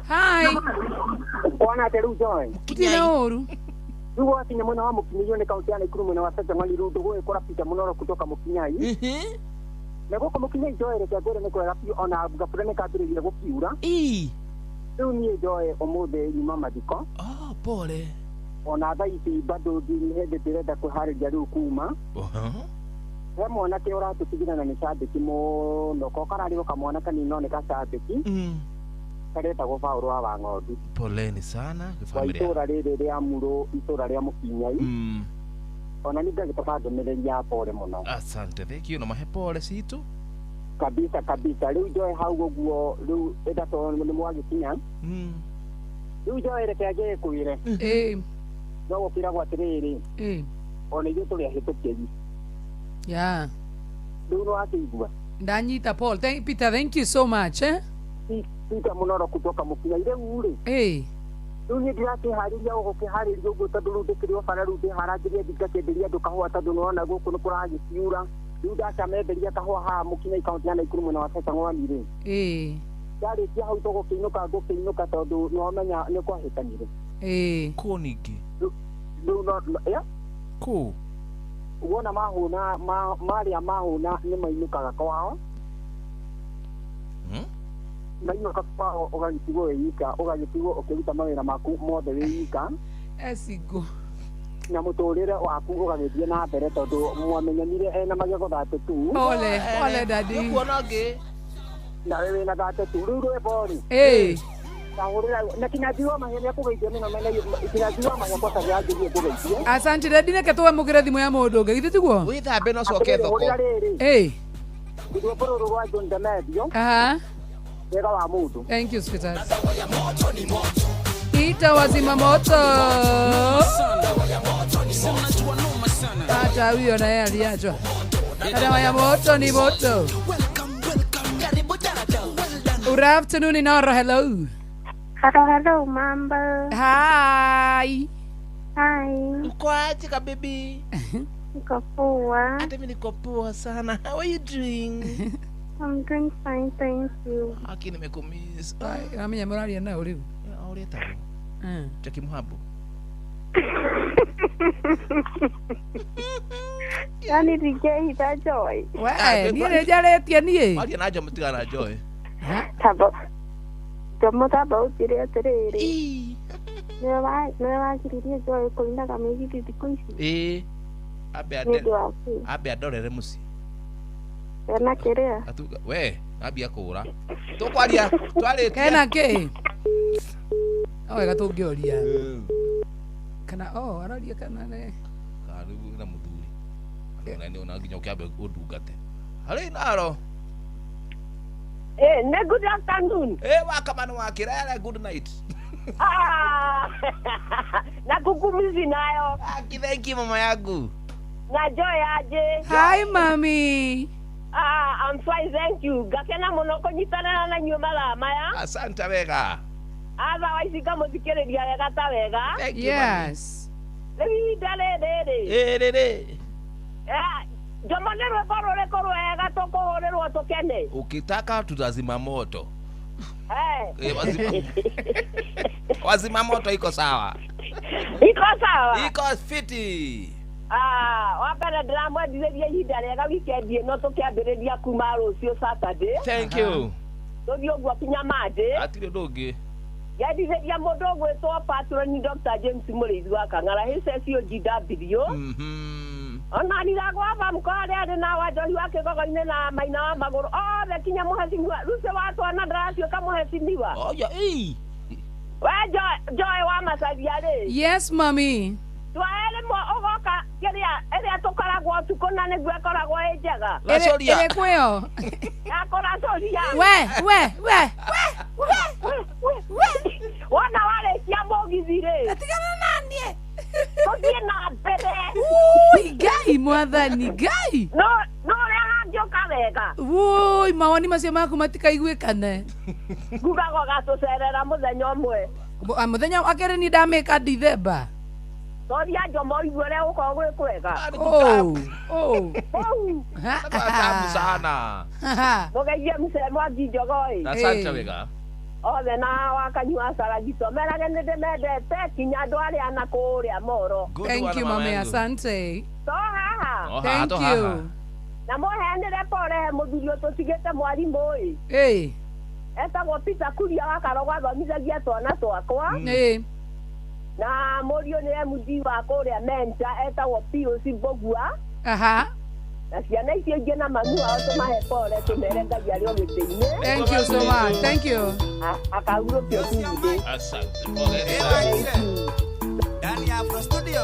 Hi. Bwana ate rĩu Joy. Gũtirĩ na ũru. Rĩu wakinya mwena wa Mũkinyĩrio nĩ kaunti ya Nakuru mwena wa Sachang'ani rĩu ndũgũgĩkora Peter Mũnoro kutoka Mũkinyai. Na gũkũ Mũkinyai Joy reke ngwĩre nĩ kwega biũ ona gabura nĩ kambĩrĩria gũkiura. Rĩu niĩ Joy ũmũthĩ nyuma mathiko. Oh, pole. Ona thaa ici bado ndirĩ hĩndĩ ndĩrenda kwĩharĩria rĩu kuma. He mwanake ũratũtigĩra na nĩ cambĩki mũno ko kararĩ o kamwana kanini no nĩ gacambĩki karetagwo Paũlũ wa Wang'ondu Poleni sana wa kwa familia. itũra rĩrĩ rĩa Murũ itũra rĩa Mũkinyai. Ona nĩ ngagĩtũma ndũmĩrĩri ya pole mũno. Asante, thank you na mahe pole citũ. Kabisa kabisa rĩu njoe hau ũguo rĩu ĩtatũ nĩ mwagĩkinya. Rĩu njoe reke ngĩkwĩre. No gũkĩragwo atĩrĩrĩ ona ithuĩ tũrĩ ahĩtũkĩri. Yeah. Rĩu nĩ wakĩigua. Ndanyita Paul. Peter, thank you so much. Eh? Peter Mũnoro kutoka Mũkinyai rĩu rĩ. Rĩu niĩ ndirakĩharĩria o gũkĩharĩria ũguo tondũ rĩu ndĩkĩrĩ o bara rĩu ndĩharagĩria thiĩ ngakĩenderia andũ kahũa tondũ nĩwona gũkũ nĩ kũragĩkiura. Rĩu ndacamenderia kahũa haha Mũkinyai kaunti ya Nakuru mwena wa Sachang'wani rĩ. Ndarĩkia hau tũgũkĩinũka ngũkĩinũka tondũ nĩwamenya nĩ kwahĩtanire. Kũ ningĩ? Rĩu no ya? Kũ? Wona mahũna marĩa mahũna nĩ mainũkaga kwao. Mainũka kwao ũgagĩtigwo wĩ wika, ũgagĩtigwo ũkĩruta mawĩra maku mothe wĩ wika. Ecingo. Na mũtũrĩre waku ũgagĩthiĩ na mbere tondũ mwamenyanire ena magego 32. Pole, pole daddy. Nĩkuona ngĩ. Nawe wĩna 32 rĩu rwĩmbo rĩ. Kahũrĩra na Kĩnyanjui wa Mahia nĩakũgeithia mũno mena Kĩnyanjui wa Mahia kwata nĩanjĩrie kũgeithia. Asante daddy reke twamũkĩre thimũ ya mũndũ ũngĩ githĩ tiguo? Wĩthambe na ũcoke thoko. Hũrĩra rĩrĩ. Rwĩmbo rũrũ rwa John Demedio. Aha. Wega wa mũndũ. Thank you sweetheart. Ita wazima moto. Hata huyo naye aliachwa. Dawa ya moto ni moto. Good afternoon Inoro, hello. Hello, hello, mambo. Hi. Hi. Uko aje ka baby? Niko poa. Hata mimi niko poa sana. How are you doing? I'm doing fine, thank you. Aki nimekumiss. Ramenya mũraria naũ rĩu. Ũrĩtagwo? Jackie Muhabu. Yani ndingĩhitha Joy. We, niĩ nĩ njarĩtie niĩ. Waria na Joy mũtigana na Joy. Tamba. Jomo tamba ũnjĩre atĩrĩrĩ. Nĩwe wagiririe Joy kũinaga mĩgithi thikũ ici. Ĩĩ. Ambe Nĩ ũndũ wa kĩ? Ambe andorere mũciĩ. Ena kĩrĩa? Atuga we ambia kũra. Tũkwaria twarĩtie. Kena kĩ? O wega tũngĩũria. Kana oh araria kana nĩ. Karibu na mũthuri. Ona nĩ ona nginya ũkĩambe ũndungate. Harĩ naro. Eh, ne good afternoon. Eh, wakamano wakirere good night. Ah. Na kukumizi nayo. Aki thank you mama yangu. Na Joy aje. Hi mami. Ah, I'm fine thank you. Gakena muno kunyitana na inyuĩ mathaa maya. Asante wega. Otherwise ngamũthikĩrĩria wega ta wega. Thank you, Yes. Rĩu ihinda rĩrĩ rĩ. Ĩ rĩrĩ. Eh, Jomo nĩ rwĩmbo rũrĩkũ rwega tũkũhũrĩrwo tũkene? Ukitaka tutazima moto. Eh. Wazima moto iko sawa. Iko sawa. Iko fiti. Ah, wa mbere ndĩramwendithĩria ihinda rĩega weekend ĩno tũkĩambĩrĩria kuma rũciũ Saturday. Thank you. Tũthiĩ ũguo kinya Monday. Hatirĩ ũndũ ũngĩ. Yendithĩria mũndũ ũgwĩtwo patron Dr. James Mũrĩithi wa Kang'ara HSOGW. Ona ndiragwamba mkore arĩ na wanjohi wa kĩgogo-inĩ na maina wa magũrũ othe kinya mũhecimiwa Lucy wa twana ndaratuĩka mũhecimiwa. Oya ĩ. We Joy wa Macaria rĩ. Yes mami. Twae rĩmwe ũgoka kĩrĩa ĩrĩa tũkoragwo ũtukũ na nĩguo ĩkoragwo ĩ njega. Ĩrĩ kwĩyo. Ya kũracũria. We we we we. Wona warĩkia mũgithi rĩ. Tigana na niĩ. Tũthiĩ na mbere. Ui, Ngai mwathani Ngai. No no ũrĩa hangĩũka wega. Woi, mawoni macio maku matikaiguĩkane. Ngugaga ũgatũcerera mũthenya ũmwe. Mũthenya wa kerĩ ni ndamĩka Dithemba. Toria Jomo igue ũrĩa gũkoragwo gwĩ kwega. Oh, oh. Oh. Tamu sana. Mũgeithie mũcee Mwangi Njogoi. Asante wega. Othe na wakanyua caragito merage nĩ ndĩmendete kinya andũ arĩa na kũrĩa Moro. Thank you mami, asante. To haha. Thank you. Na mũheanĩre pore he mũthuri ũtũtigĩte mwarimũ ĩ. Ĩ. Etagwo Peter Kuria wa Karogwa athomithagia twana twakwa. Ĩ. Na mũriũ nĩ MD wa kũrĩa Menja etagwo POC Mbũgua. Aha. Na ciana icio ingĩ na mami wao tũmahe pore tũmere Ngai arĩ o gĩtĩ-inĩ. Thank you so much. Thank you. Akahurũkio Tuesday. Asante. Pole sana. Ndani ya Afro Studio.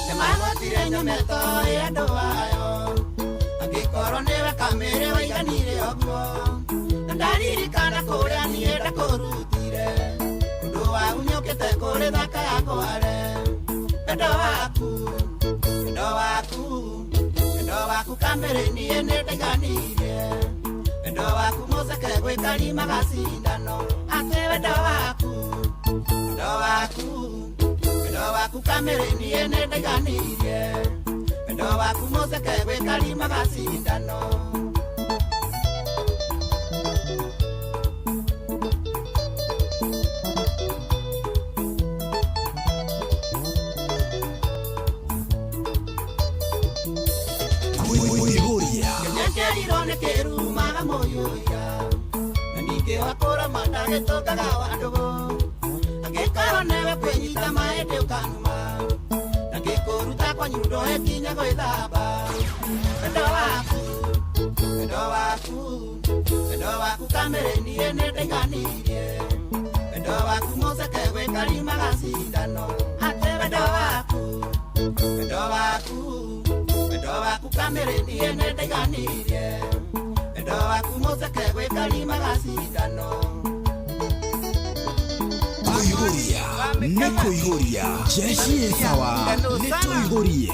Nĩmagwatire nyometo ĩ andũ ayo. Angĩkorwo nĩwe kamĩrĩ waiganire ũguo. Na ndaririkana kũrĩa niĩ ndakũrutire. Ũndũ wa unyũkĩte kũrĩ thaka yakwa-rĩ. Wendo waku, wendo waku, wendo waku kamĩrĩ niĩ nĩndaiganirie. Wendo waku mũceke gwĩkarima gacindano. Atĩ wendo waku, wendo waku, wendo waku kamĩrĩ niĩ nĩndaiganirie. Wendo waku mũceke gwĩkarima gacindano. Nyekerirwo nĩ kĩrumaga mũyũira. Na ningĩ wakũra mandagĩtũkaga wa ndũgũ. Angĩkorwo nĩwe kwĩnyita maĩndĩ ũkanuma. Na ngĩkũruta kwa nyundo ĩkinya gwĩthamba. Wendo waku, wendo waku, wendo waku kamĩrĩ niĩ nĩndaiganirie. Wendo waku mũceke gwĩkarima gacindano. Atĩ wendo waku, wendo waku, wendo waku kamĩrĩ niĩ nĩndaiganirie. Wendo waku mũceke gwĩkarima gacindano. Kũihũria nĩ kũihũria jeshi ĩ sawa nĩ tũihũrie.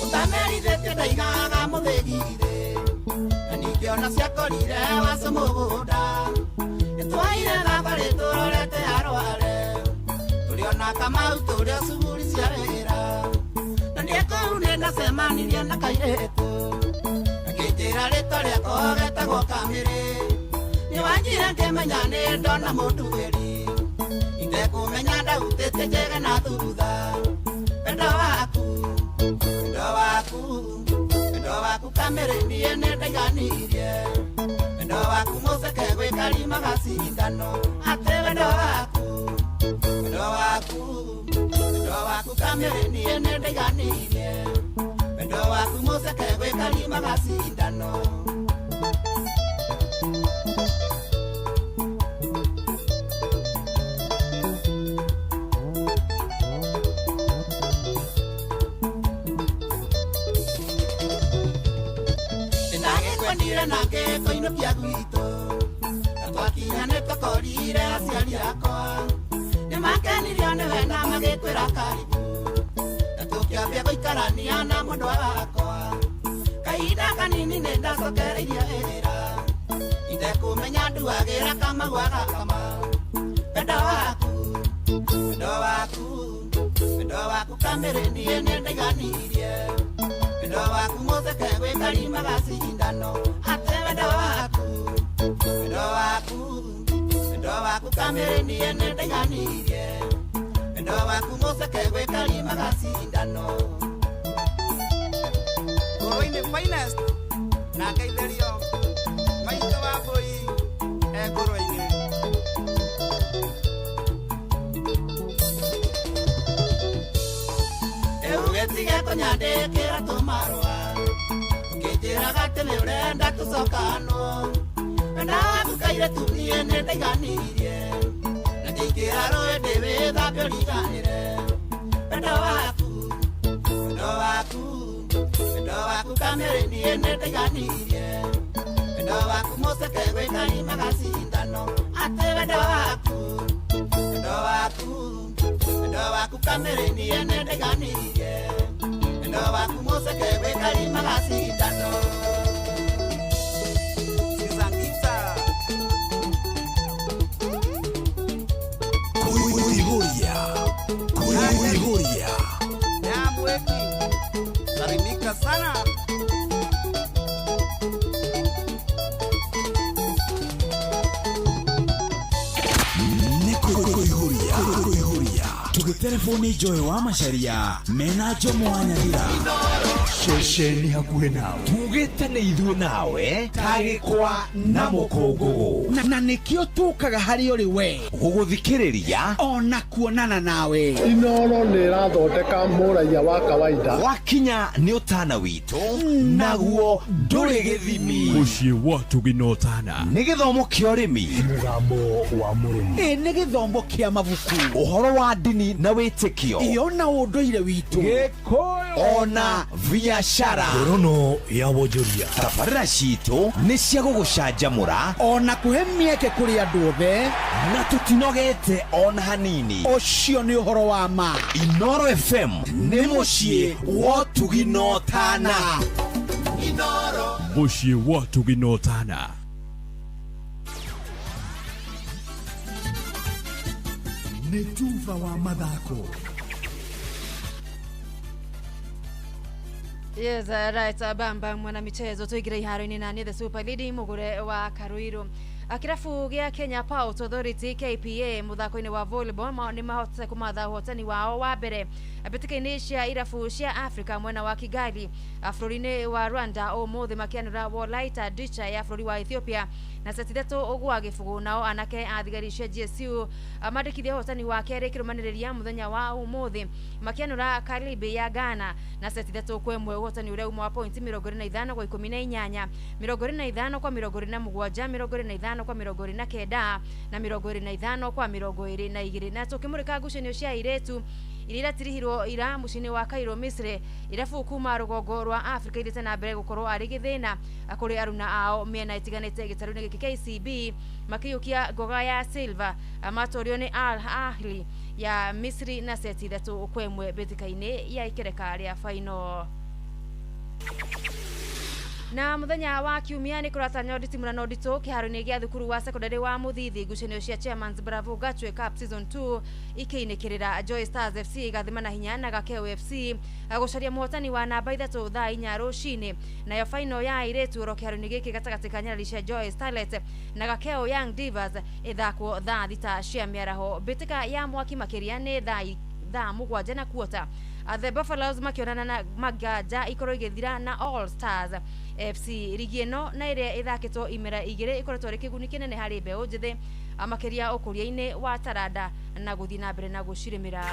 Ũtamerithĩtie ndaigaga mũthĩgi-rĩ. Na ningĩ ona ciakwa Nĩndakorire wacu mũgũnda nĩtwaire thabarĩ tũrorete arware tũrĩona Kamau tũrĩ o cuguri cia wĩra na ndĩ kũu nĩndacemanirie na kairĩtu akĩnjĩra rĩtwa rĩakwa getagwo Kamĩrĩ nĩwanjire ngĩmenya nĩ ndona mũtuĩri itekũmenya ndahutĩtie njege na thutha wendo waku wendo waku wendo waku Kamĩrĩ niĩ nĩndaiganirie wendo waku mũceke gwĩkarima gacindano atĩ wendo waku wendo waku wendo waku Kamĩrĩ niĩ nĩndaiganirie wendo waku mũceke gwĩkarima gacindano. Nĩndagĩkwendire na ngĩkũinũkia gwitũ na twakinya nĩtwakorire aciari akwa nĩmakenirio nĩwe na magĩkwĩra karibu na tũkĩambia gũikarania na mũndũ wakwa kahinda kanini nĩndacokereirie wĩra itekũmenya nduagĩra Kamau agakama wendo waku wendo waku wendo waku Kamĩrĩ niĩ nĩndaiganirie wendo waku mũceke gwĩkarima gacindano atĩ wendo waku wendo waku wendo waku Kamĩrĩ niĩ nĩndaiganirie wendo waku mũceke gwĩkarima gacindano. Ngũrũinĩ finest na ngeithĩrio maitũ wa mbũi e ngũrwe-inĩ. Rĩu gĩtige kũnyandĩkĩra tũmarũa ũkĩnjĩraga atĩ nĩ ũrenda tũcokanwo wendo waku kairĩtu niĩ nĩndaiganirie na ngĩingĩra rũĩ ndĩwĩthambe ũriganĩre wendo waku wendo waku wendo waku Kamĩrĩ niĩ nĩndaiganirie wendo waku mũceke gwĩkarima gacindano atĩ wendo waku wendo waku wendo waku Kamĩrĩ niĩ nĩndaiganirie wendo waku mũceke gwĩkarima gacindano. Kuihuria Kuihuria Nyamweki salimika sana. Kuihuria Kuihuria tugitelefoni Joy wa Macharia mena Jomo wa Nyathira ceceni hakuhĩ nawe tugĩte nĩ ithuĩ nawe tagĩkwa na mũkũngũgũ na nĩkĩo tũkaga harĩ ũrĩ we gũgũthikĩrĩria ona kuonana nawe. Inooro nĩ ĩrathondeka mũraiya wa kawaida wakinya nĩ ũtana witũ naguo ndũrĩ gĩthimi mũciĩ wa tũgĩ na ũtana nĩ gĩthomo kĩa ũrĩmi mũgambo wa mũrĩmi ĩ nĩ gĩthomo kĩa mabuku ũhoro wa ndini na wĩtĩkio ĩyo na ũndũire witũ Gĩkũyũ ona biashara ngorono ya wonjoria tabarĩra citũ nĩ cia gũgũcanjamũra ona kũhe mĩeke kũrĩ andũ othe na tũtinogete ona hanini ũcio nĩ ũhoro wa ma. Inooro FM nĩ mũciĩ wa ũtugi na ũtana. Inooro mũciĩ wa ũtugi na ũtana. Nĩ tuba wa mathako. Yes, right, bamba mwana michezo tuigire iharo-inĩ na nĩ the Super Lady mugure wa Karuiru. Kirabu gĩa Kenya Ports Authority KPA muthako-inĩ wa volleyball nĩ mahotete kũmatha ũhotani wao wa mbere mbĩtĩka-inĩ cia irabu cia Africa mwena wa Kigali bũrũri-inĩ wa Rwanda ũmũthĩ makĩanũra Wolaita Dicha ya bũrũri wa Ethiopia na seti 3 gwa gĩbũgũ. Nao anake a thigari cia GSU mandĩkithia ũhotani wa kerĩ kĩrũmanĩrĩria mũthenya wa ũmũthĩ makĩanũra Karibi ya Ghana na seti 3 kwa 1 ũhotani ũrĩa uma wa pointi 25 kwa 18 25 kwa 27 25 kwa 29 na 25 kwa 22. Na tukimurika ngucanio cia airĩtu iria iratirihirwo ira muciĩ-inĩ wa Cairo Misri irabu kuma rũgongo rwa Afrika ithiĩte na mbere gũkorwo arĩ gĩthĩna kũrĩ aruna ao mĩena ĩtiganĩte gĩtarũ-inĩ gĩkĩ KCB makĩiyũkia ngoga ya Silver matorio nĩ Al Ahly ya Misri na seti 3 kwa 1 mbĩtĩka-inĩ ya ikereka rĩa final. Na muthenya wa kiumia ni kuratanywo nditimũrano nditũ kĩharo-inĩ gĩa thukuru wa secondary wa Muthithi. Ngucanio cia Chairman's Bravo Gatwe Cup Season 2 ikĩinĩkĩrĩra Joy Stars FC igathima na hinya na Gakeo FC gũcaria mũhotani wa namba 3 thaa 4 rũcinĩ. Nayo final ya airĩtu oro kĩharo-inĩ gĩkĩ gatagatĩ ka nyarari cia Joy Starlet na Gakeo Young Divas ĩthakwo thaa 6 cia mĩaraho. Mbĩtĩka ya mwaki makĩria nĩ thaa 7:15. The Buffaloes makĩonana na Maganja ikorwo igĩthira na All Stars FC. Rigi ĩno na ĩrĩa ĩthakĩtwo imera 2 ĩkoretwo ĩrĩ kĩguni kĩnene harĩ mbeũ njĩthĩ makĩria ũkũria-inĩ wa taranda na gũthiĩ na mbere na gũcirĩmĩra.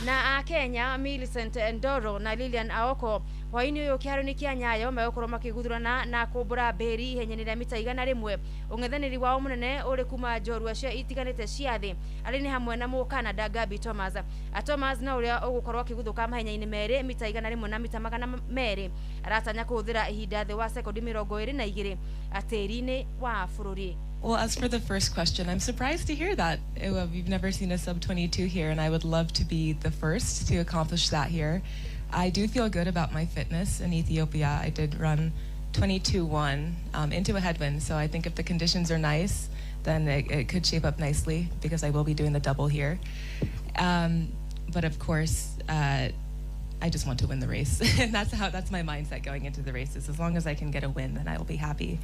Na Akenya Millicent Ndoro na Lilian Aoko hwaĩ-inĩ ũyũ kĩharo-inĩ kĩa Nyayo megũkorwo makĩguthũrana na kũmbũra mbĩri ihenya-inĩ rĩa mita 100. Ũng'ethanĩri wao mũnene ũrĩ kuma njorua cia itiganĩte cia thĩ arĩ nĩ hamwe na Mũkanada Gabi Thomas. Thomas na ũrĩa ũgũkorwo akĩguthũka mahenya-inĩ merĩ mita 100 na mita 200 aratanya kũhũthĩra ihinda thĩ wa sekondi 22 atĩri-inĩ wa bũrũri. Well, as for the first question, I'm surprised to hear that. We've never seen a sub-22 here, and I would love to be the first to accomplish that here. I do feel good about my fitness in Ethiopia. I did run 22.1 into a headwind, so I think if the conditions are nice, then it could shape up nicely because I will be doing the double here. But of course, I just want to win the race, and that's my mindset going into the races. As long as I can get a win, then I will be happy.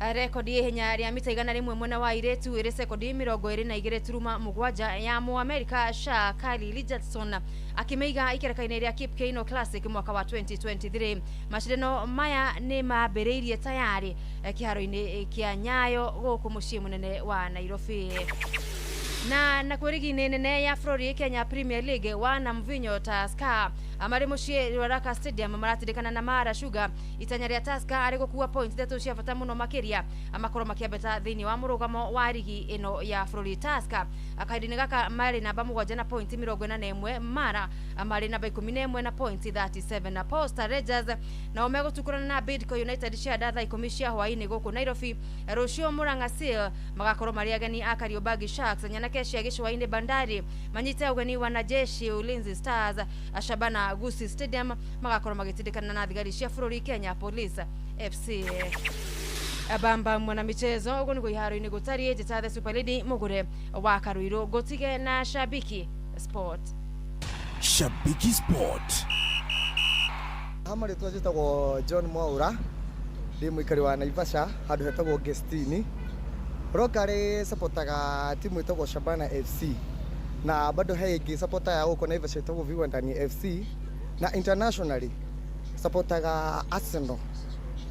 Rekondi ihenya rĩa mita 100 mwena wa airĩtu ĩrĩ sekondi 22.7 ya Mũamerika Sha Kylie Richardson akĩmĩiga ikereka-inĩ rĩa Kip Keino Classic mwaka wa 2023. Macindano maya nĩ mambĩrĩirie tayari kĩharo-inĩ kĩa Nyayo gũkũ mũciĩ mũnene wa Nairobi. Na nakuo rigi-inĩ nene ya bũrũri Kenya Premier League wana Mvinyo Tusker marĩ mũciĩ Ruaraka Stadium maratindĩkana na Mara Sugar. Itanya rĩa Tusker arĩ gũkua point 3 cia bata mũno makĩria makorwo makĩambata thĩinĩ wa mũrũgamo wa rigi ĩno ya bũrũri. Tusker kahinda-inĩ gaka marĩ namba 7 na point 41, Mara marĩ namba 11 na point 37. Na Posta Rangers nao megũtukũrana na Bidco United cia thaa 10 cia hwaĩ-inĩ gũkũ Nairobi. Rũciũ Murang'a Seal magakorwo marĩ ageni a Kariobangi Sharks. Nyanake cia gĩcũa-inĩ Bandari manyite ũgeni wanajeshi Ulinzi Stars. Shabana Gusii Stadium magakorwo magĩtindĩkana na thigari cia bũrũri Kenya Police FC. Bamba mwana michezo ũguo nĩguo iharo-inĩ gũtariĩ. Njĩta the Super Lady Mũgũre wa Karuirũ ngũtige na Shabiki Sport. Shabiki Sport. Hama rĩtwa njĩtagwo John Mwaura, ndĩ mũikari wa Naivasha handũ hetagwo Gestini. Rokari supportaga timu ĩtagwo Shabana FC na bado he ĩngĩ supporter ya gũkũ Naivasha ĩtagwo Viwandani FC, na internationally supportaga Arsenal,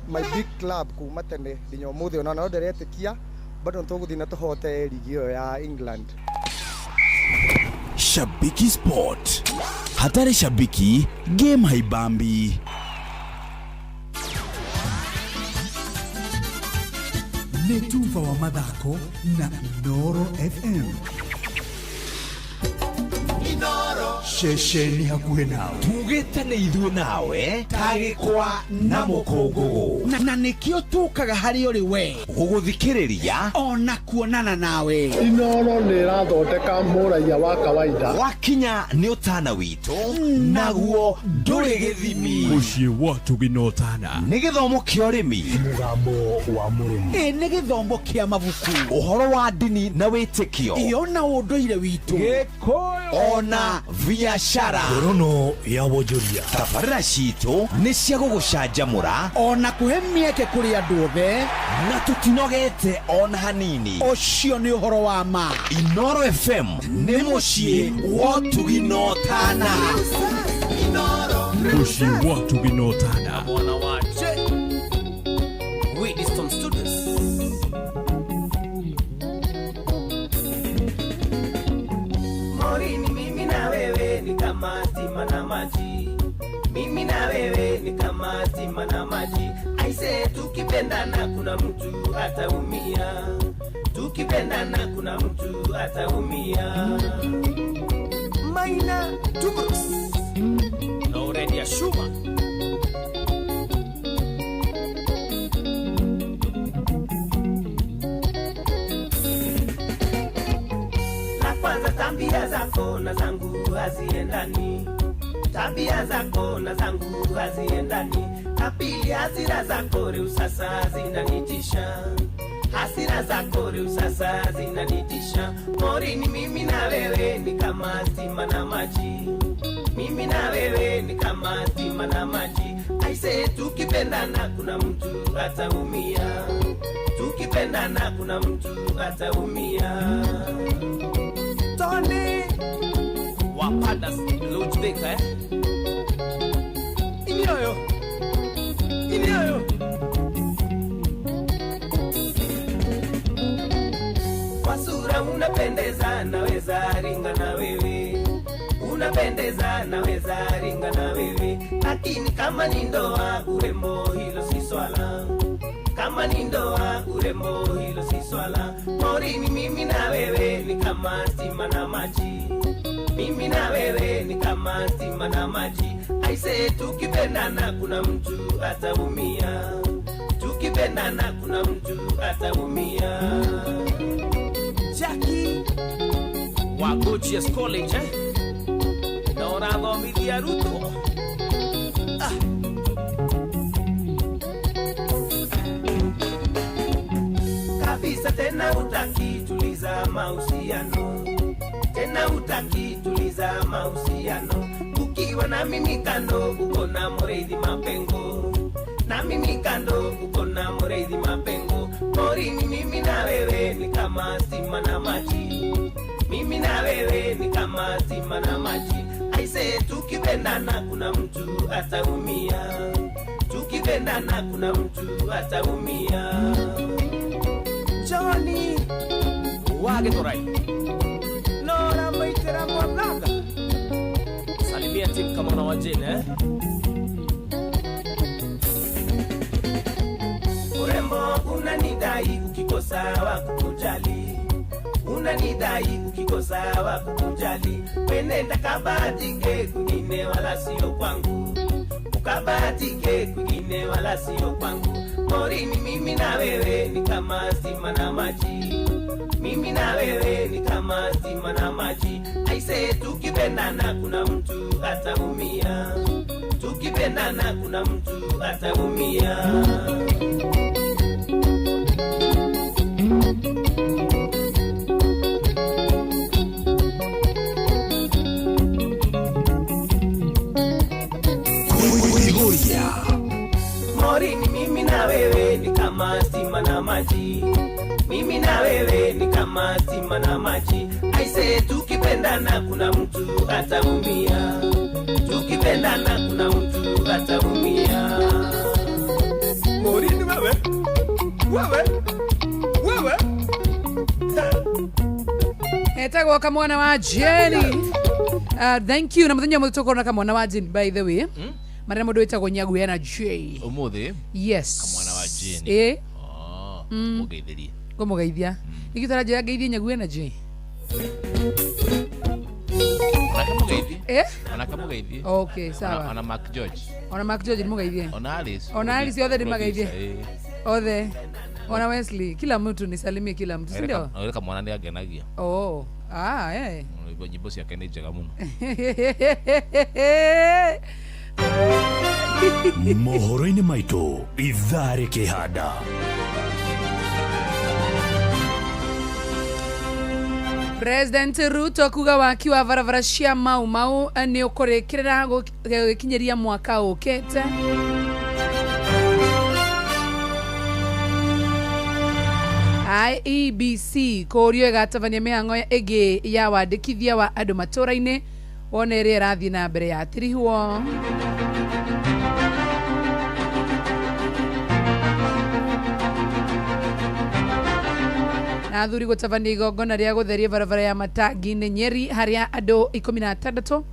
my big club kuma tene nginya ũmũthĩ, ona no ndĩretĩkia bado nĩtũgũthiĩ na tũhote ligi ĩyo ya England. Shabiki Sport. Hatari shabiki, game haibambi. Nĩ tuba wa mathako na Inooro FM. Inooro ceceni hakuhĩ nawe. Tugĩte nĩ ithuĩ nawe tagĩkwa na mũkũngũgũ, na nĩkĩo tũkaga harĩ ũrĩ we gũgũthikĩrĩria ona kuonana nawe. Inooro nĩ ĩrathondeka mũraiya wa kawaida. Wakinya nĩ ũtana witũ naguo ndũrĩ gĩthimi. Mũciĩ wa tũginotana nĩ gĩthomo kĩa ũrĩmi, mũgambo wa mũrĩmi, nĩ gĩthomo kĩa mabuku, ũhoro wa ndini na wĩtĩkio, ĩyo na ũndũire witũ, Gĩkũyũ ona biashara. Ngorono ya wonjoria. Tabarĩra citũ nĩ cia gũgũcanjamũra ona kũhe mĩeke kũrĩ andũ othe, na tũtinogete ona hanini. Ũcio nĩ ũhoro wa ma. Inooro FM nĩ mũciĩ wa tũginotana. Mũciĩ wa tũginotana. Wisdom Studios. Morini, mimi na wewe ni kama stima na maji. Mimi na wewe ni kama stima na maji. Aise, tukipendana kuna mtu ataumia. Tukipendana kuna mtu ataumia. Maina Tubrus na Aurelia Shuma. Kwanza tambia zako na zangu haziendani. Tabia zako na zangu haziendani. Na pili, hasira zako reu sasa zinanitisha. Hasira zako reu sasa zinanitisha. Morini, mimi na wewe ni kama stima na maji. Mimi na wewe ni kama stima na maji. Aise, tukipendana kuna mtu ataumia. Tukipendana kuna mtu ataumia. Tony wapada Ludwig, eh? Inioyo inioyo. Kwa sura unapendeza, naweza ringa na wewe. Unapendeza, naweza ringa na wewe. Lakini kama ni ndoa, urembo hilo si swala. Kama ni ndoa, urembo hilo si swala. Morini, mimi na wewe ni kama stima na maji. Mimi na wewe ni kama stima na maji. Aise, tukipendana kuna mtu ataumia. Tukipendana kuna mtu ataumia. Jackie wa Gorgeous College, eh? Na ũrathomithia arutwo. Kabisa tena utaki tuliza mahusiano, tena utaki tuliza mahusiano. Ukiwa na mimi kando uko na Mũrĩithi mapengo, na mimi kando uko na Mũrĩithi mapengo. Morini, mimi na wewe ni kama stima na maji. Mimi na wewe ni kama stima na maji. Aise, tukipendana kuna mtu ataumia. Tukipendana kuna mtu ataumia. Johnny wa Githurai Nora maitĩra mwathanga salimia tip kama na wajene, eh? Urembo unanidai ukikosa wa kukujali, unanidai ukikosa wa kukujali. Wenenda kabahatike kwingine wala sio kwangu, ukabahatike kwingine wala sio kwangu. Morini, mimi na wewe ni kama stima na maji. Mimi na wewe ni kama stima na maji. Aise, tukipendana kuna mtu ataumia. Tukipendana kuna mtu ataumia. Kuihuria. Morini, mimi na wewe ni kama stima na maji. Mimi na wewe ni kama stima na maji. Aise, tukipendana kuna mtu ataumia. Tukipendana kuna mtu ataumia. Morini, wewe wewe wewe. Etagwo kamwana wa Jeni. Thank you na muthenya ũmwe tũkorwo na kamwana wa Jeni, by the way, marĩa mũndũ wĩtagwo Nyaguya na J. Ũmũthĩ? Yes. Kamwana wa Jeni. Ĩ. Oh, mũgeithĩrie. Ngũmũgeithia nĩkĩ ũtaranjĩra ngeithie Nyaguya na J? Onake mũgeithie. Eh? Onake mũgeithie. Okay, sawa. Ona Mark George. Ona Mark George nĩmũgeithie. Ona Alice. Ona Alice othe ndĩmageithie. Producer, Othe, ona Wesley, kila mtu nisalimie kila mtu, si ndio? Ĩĩ. Kamwana nĩ angenagia. Oh, ah, eh. Nyĩmbo ciake nĩ njega mũno. Mohoro-inĩ maitũ ithaa rĩkĩhanda. President Ruto kuga waki wa barabara cia Mau Mau nĩ ũkũrĩkĩrĩra gũgĩkinyĩria mwaka ũkĩte. IEBC kũũrio ĩgatabania mĩhang'o ĩngĩ ya wandĩkithia wa andũ matũra-inĩ wone ĩrĩa ĩrathiĩ na mbere ya tirihwo. Na athuri gũtabania igongona rĩa gũtheria barabara ya matangi-inĩ Nyeri harĩa andũ 16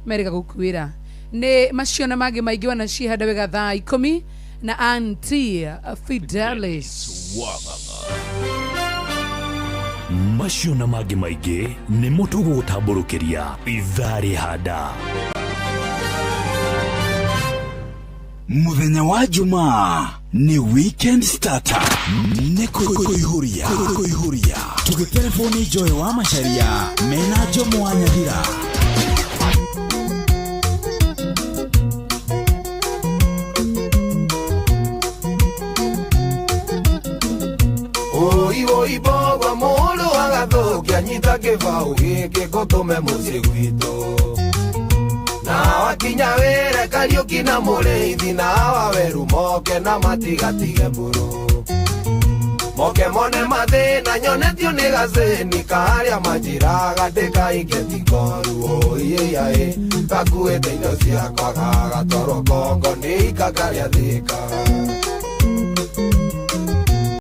merĩga gũkuĩra. Nĩ macio na mangĩ maingĩ wanacihanda wega thaa 10 na Auntie Fidelis. Macio na mangĩ maingĩ nĩmo tũgũgũtambũrũkĩria ithaa rĩhanda. Muthenya wa Jumaa ni weekend starter nĩ kũihũria kũihũria tũgĩtelefoni Joy wa Macharia mena Jomo wa Nyathira. Woi woi mbogwa mũndũ agathũkia nyita kĩbaũ gĩkĩ ngũtũme mũciĩ gwitũ. Na wakinya wĩre Kariũki na Mũrĩithi na Waweru moke na matigatige mbũrũ. Moke mone mathĩna nyonetio nĩ gacĩni karĩa manjĩraga ndĩkainge tikoru oiĩaĩ gakuĩte indo ciakwa gagatwarwo Kongo nĩ ikakarĩa thĩka.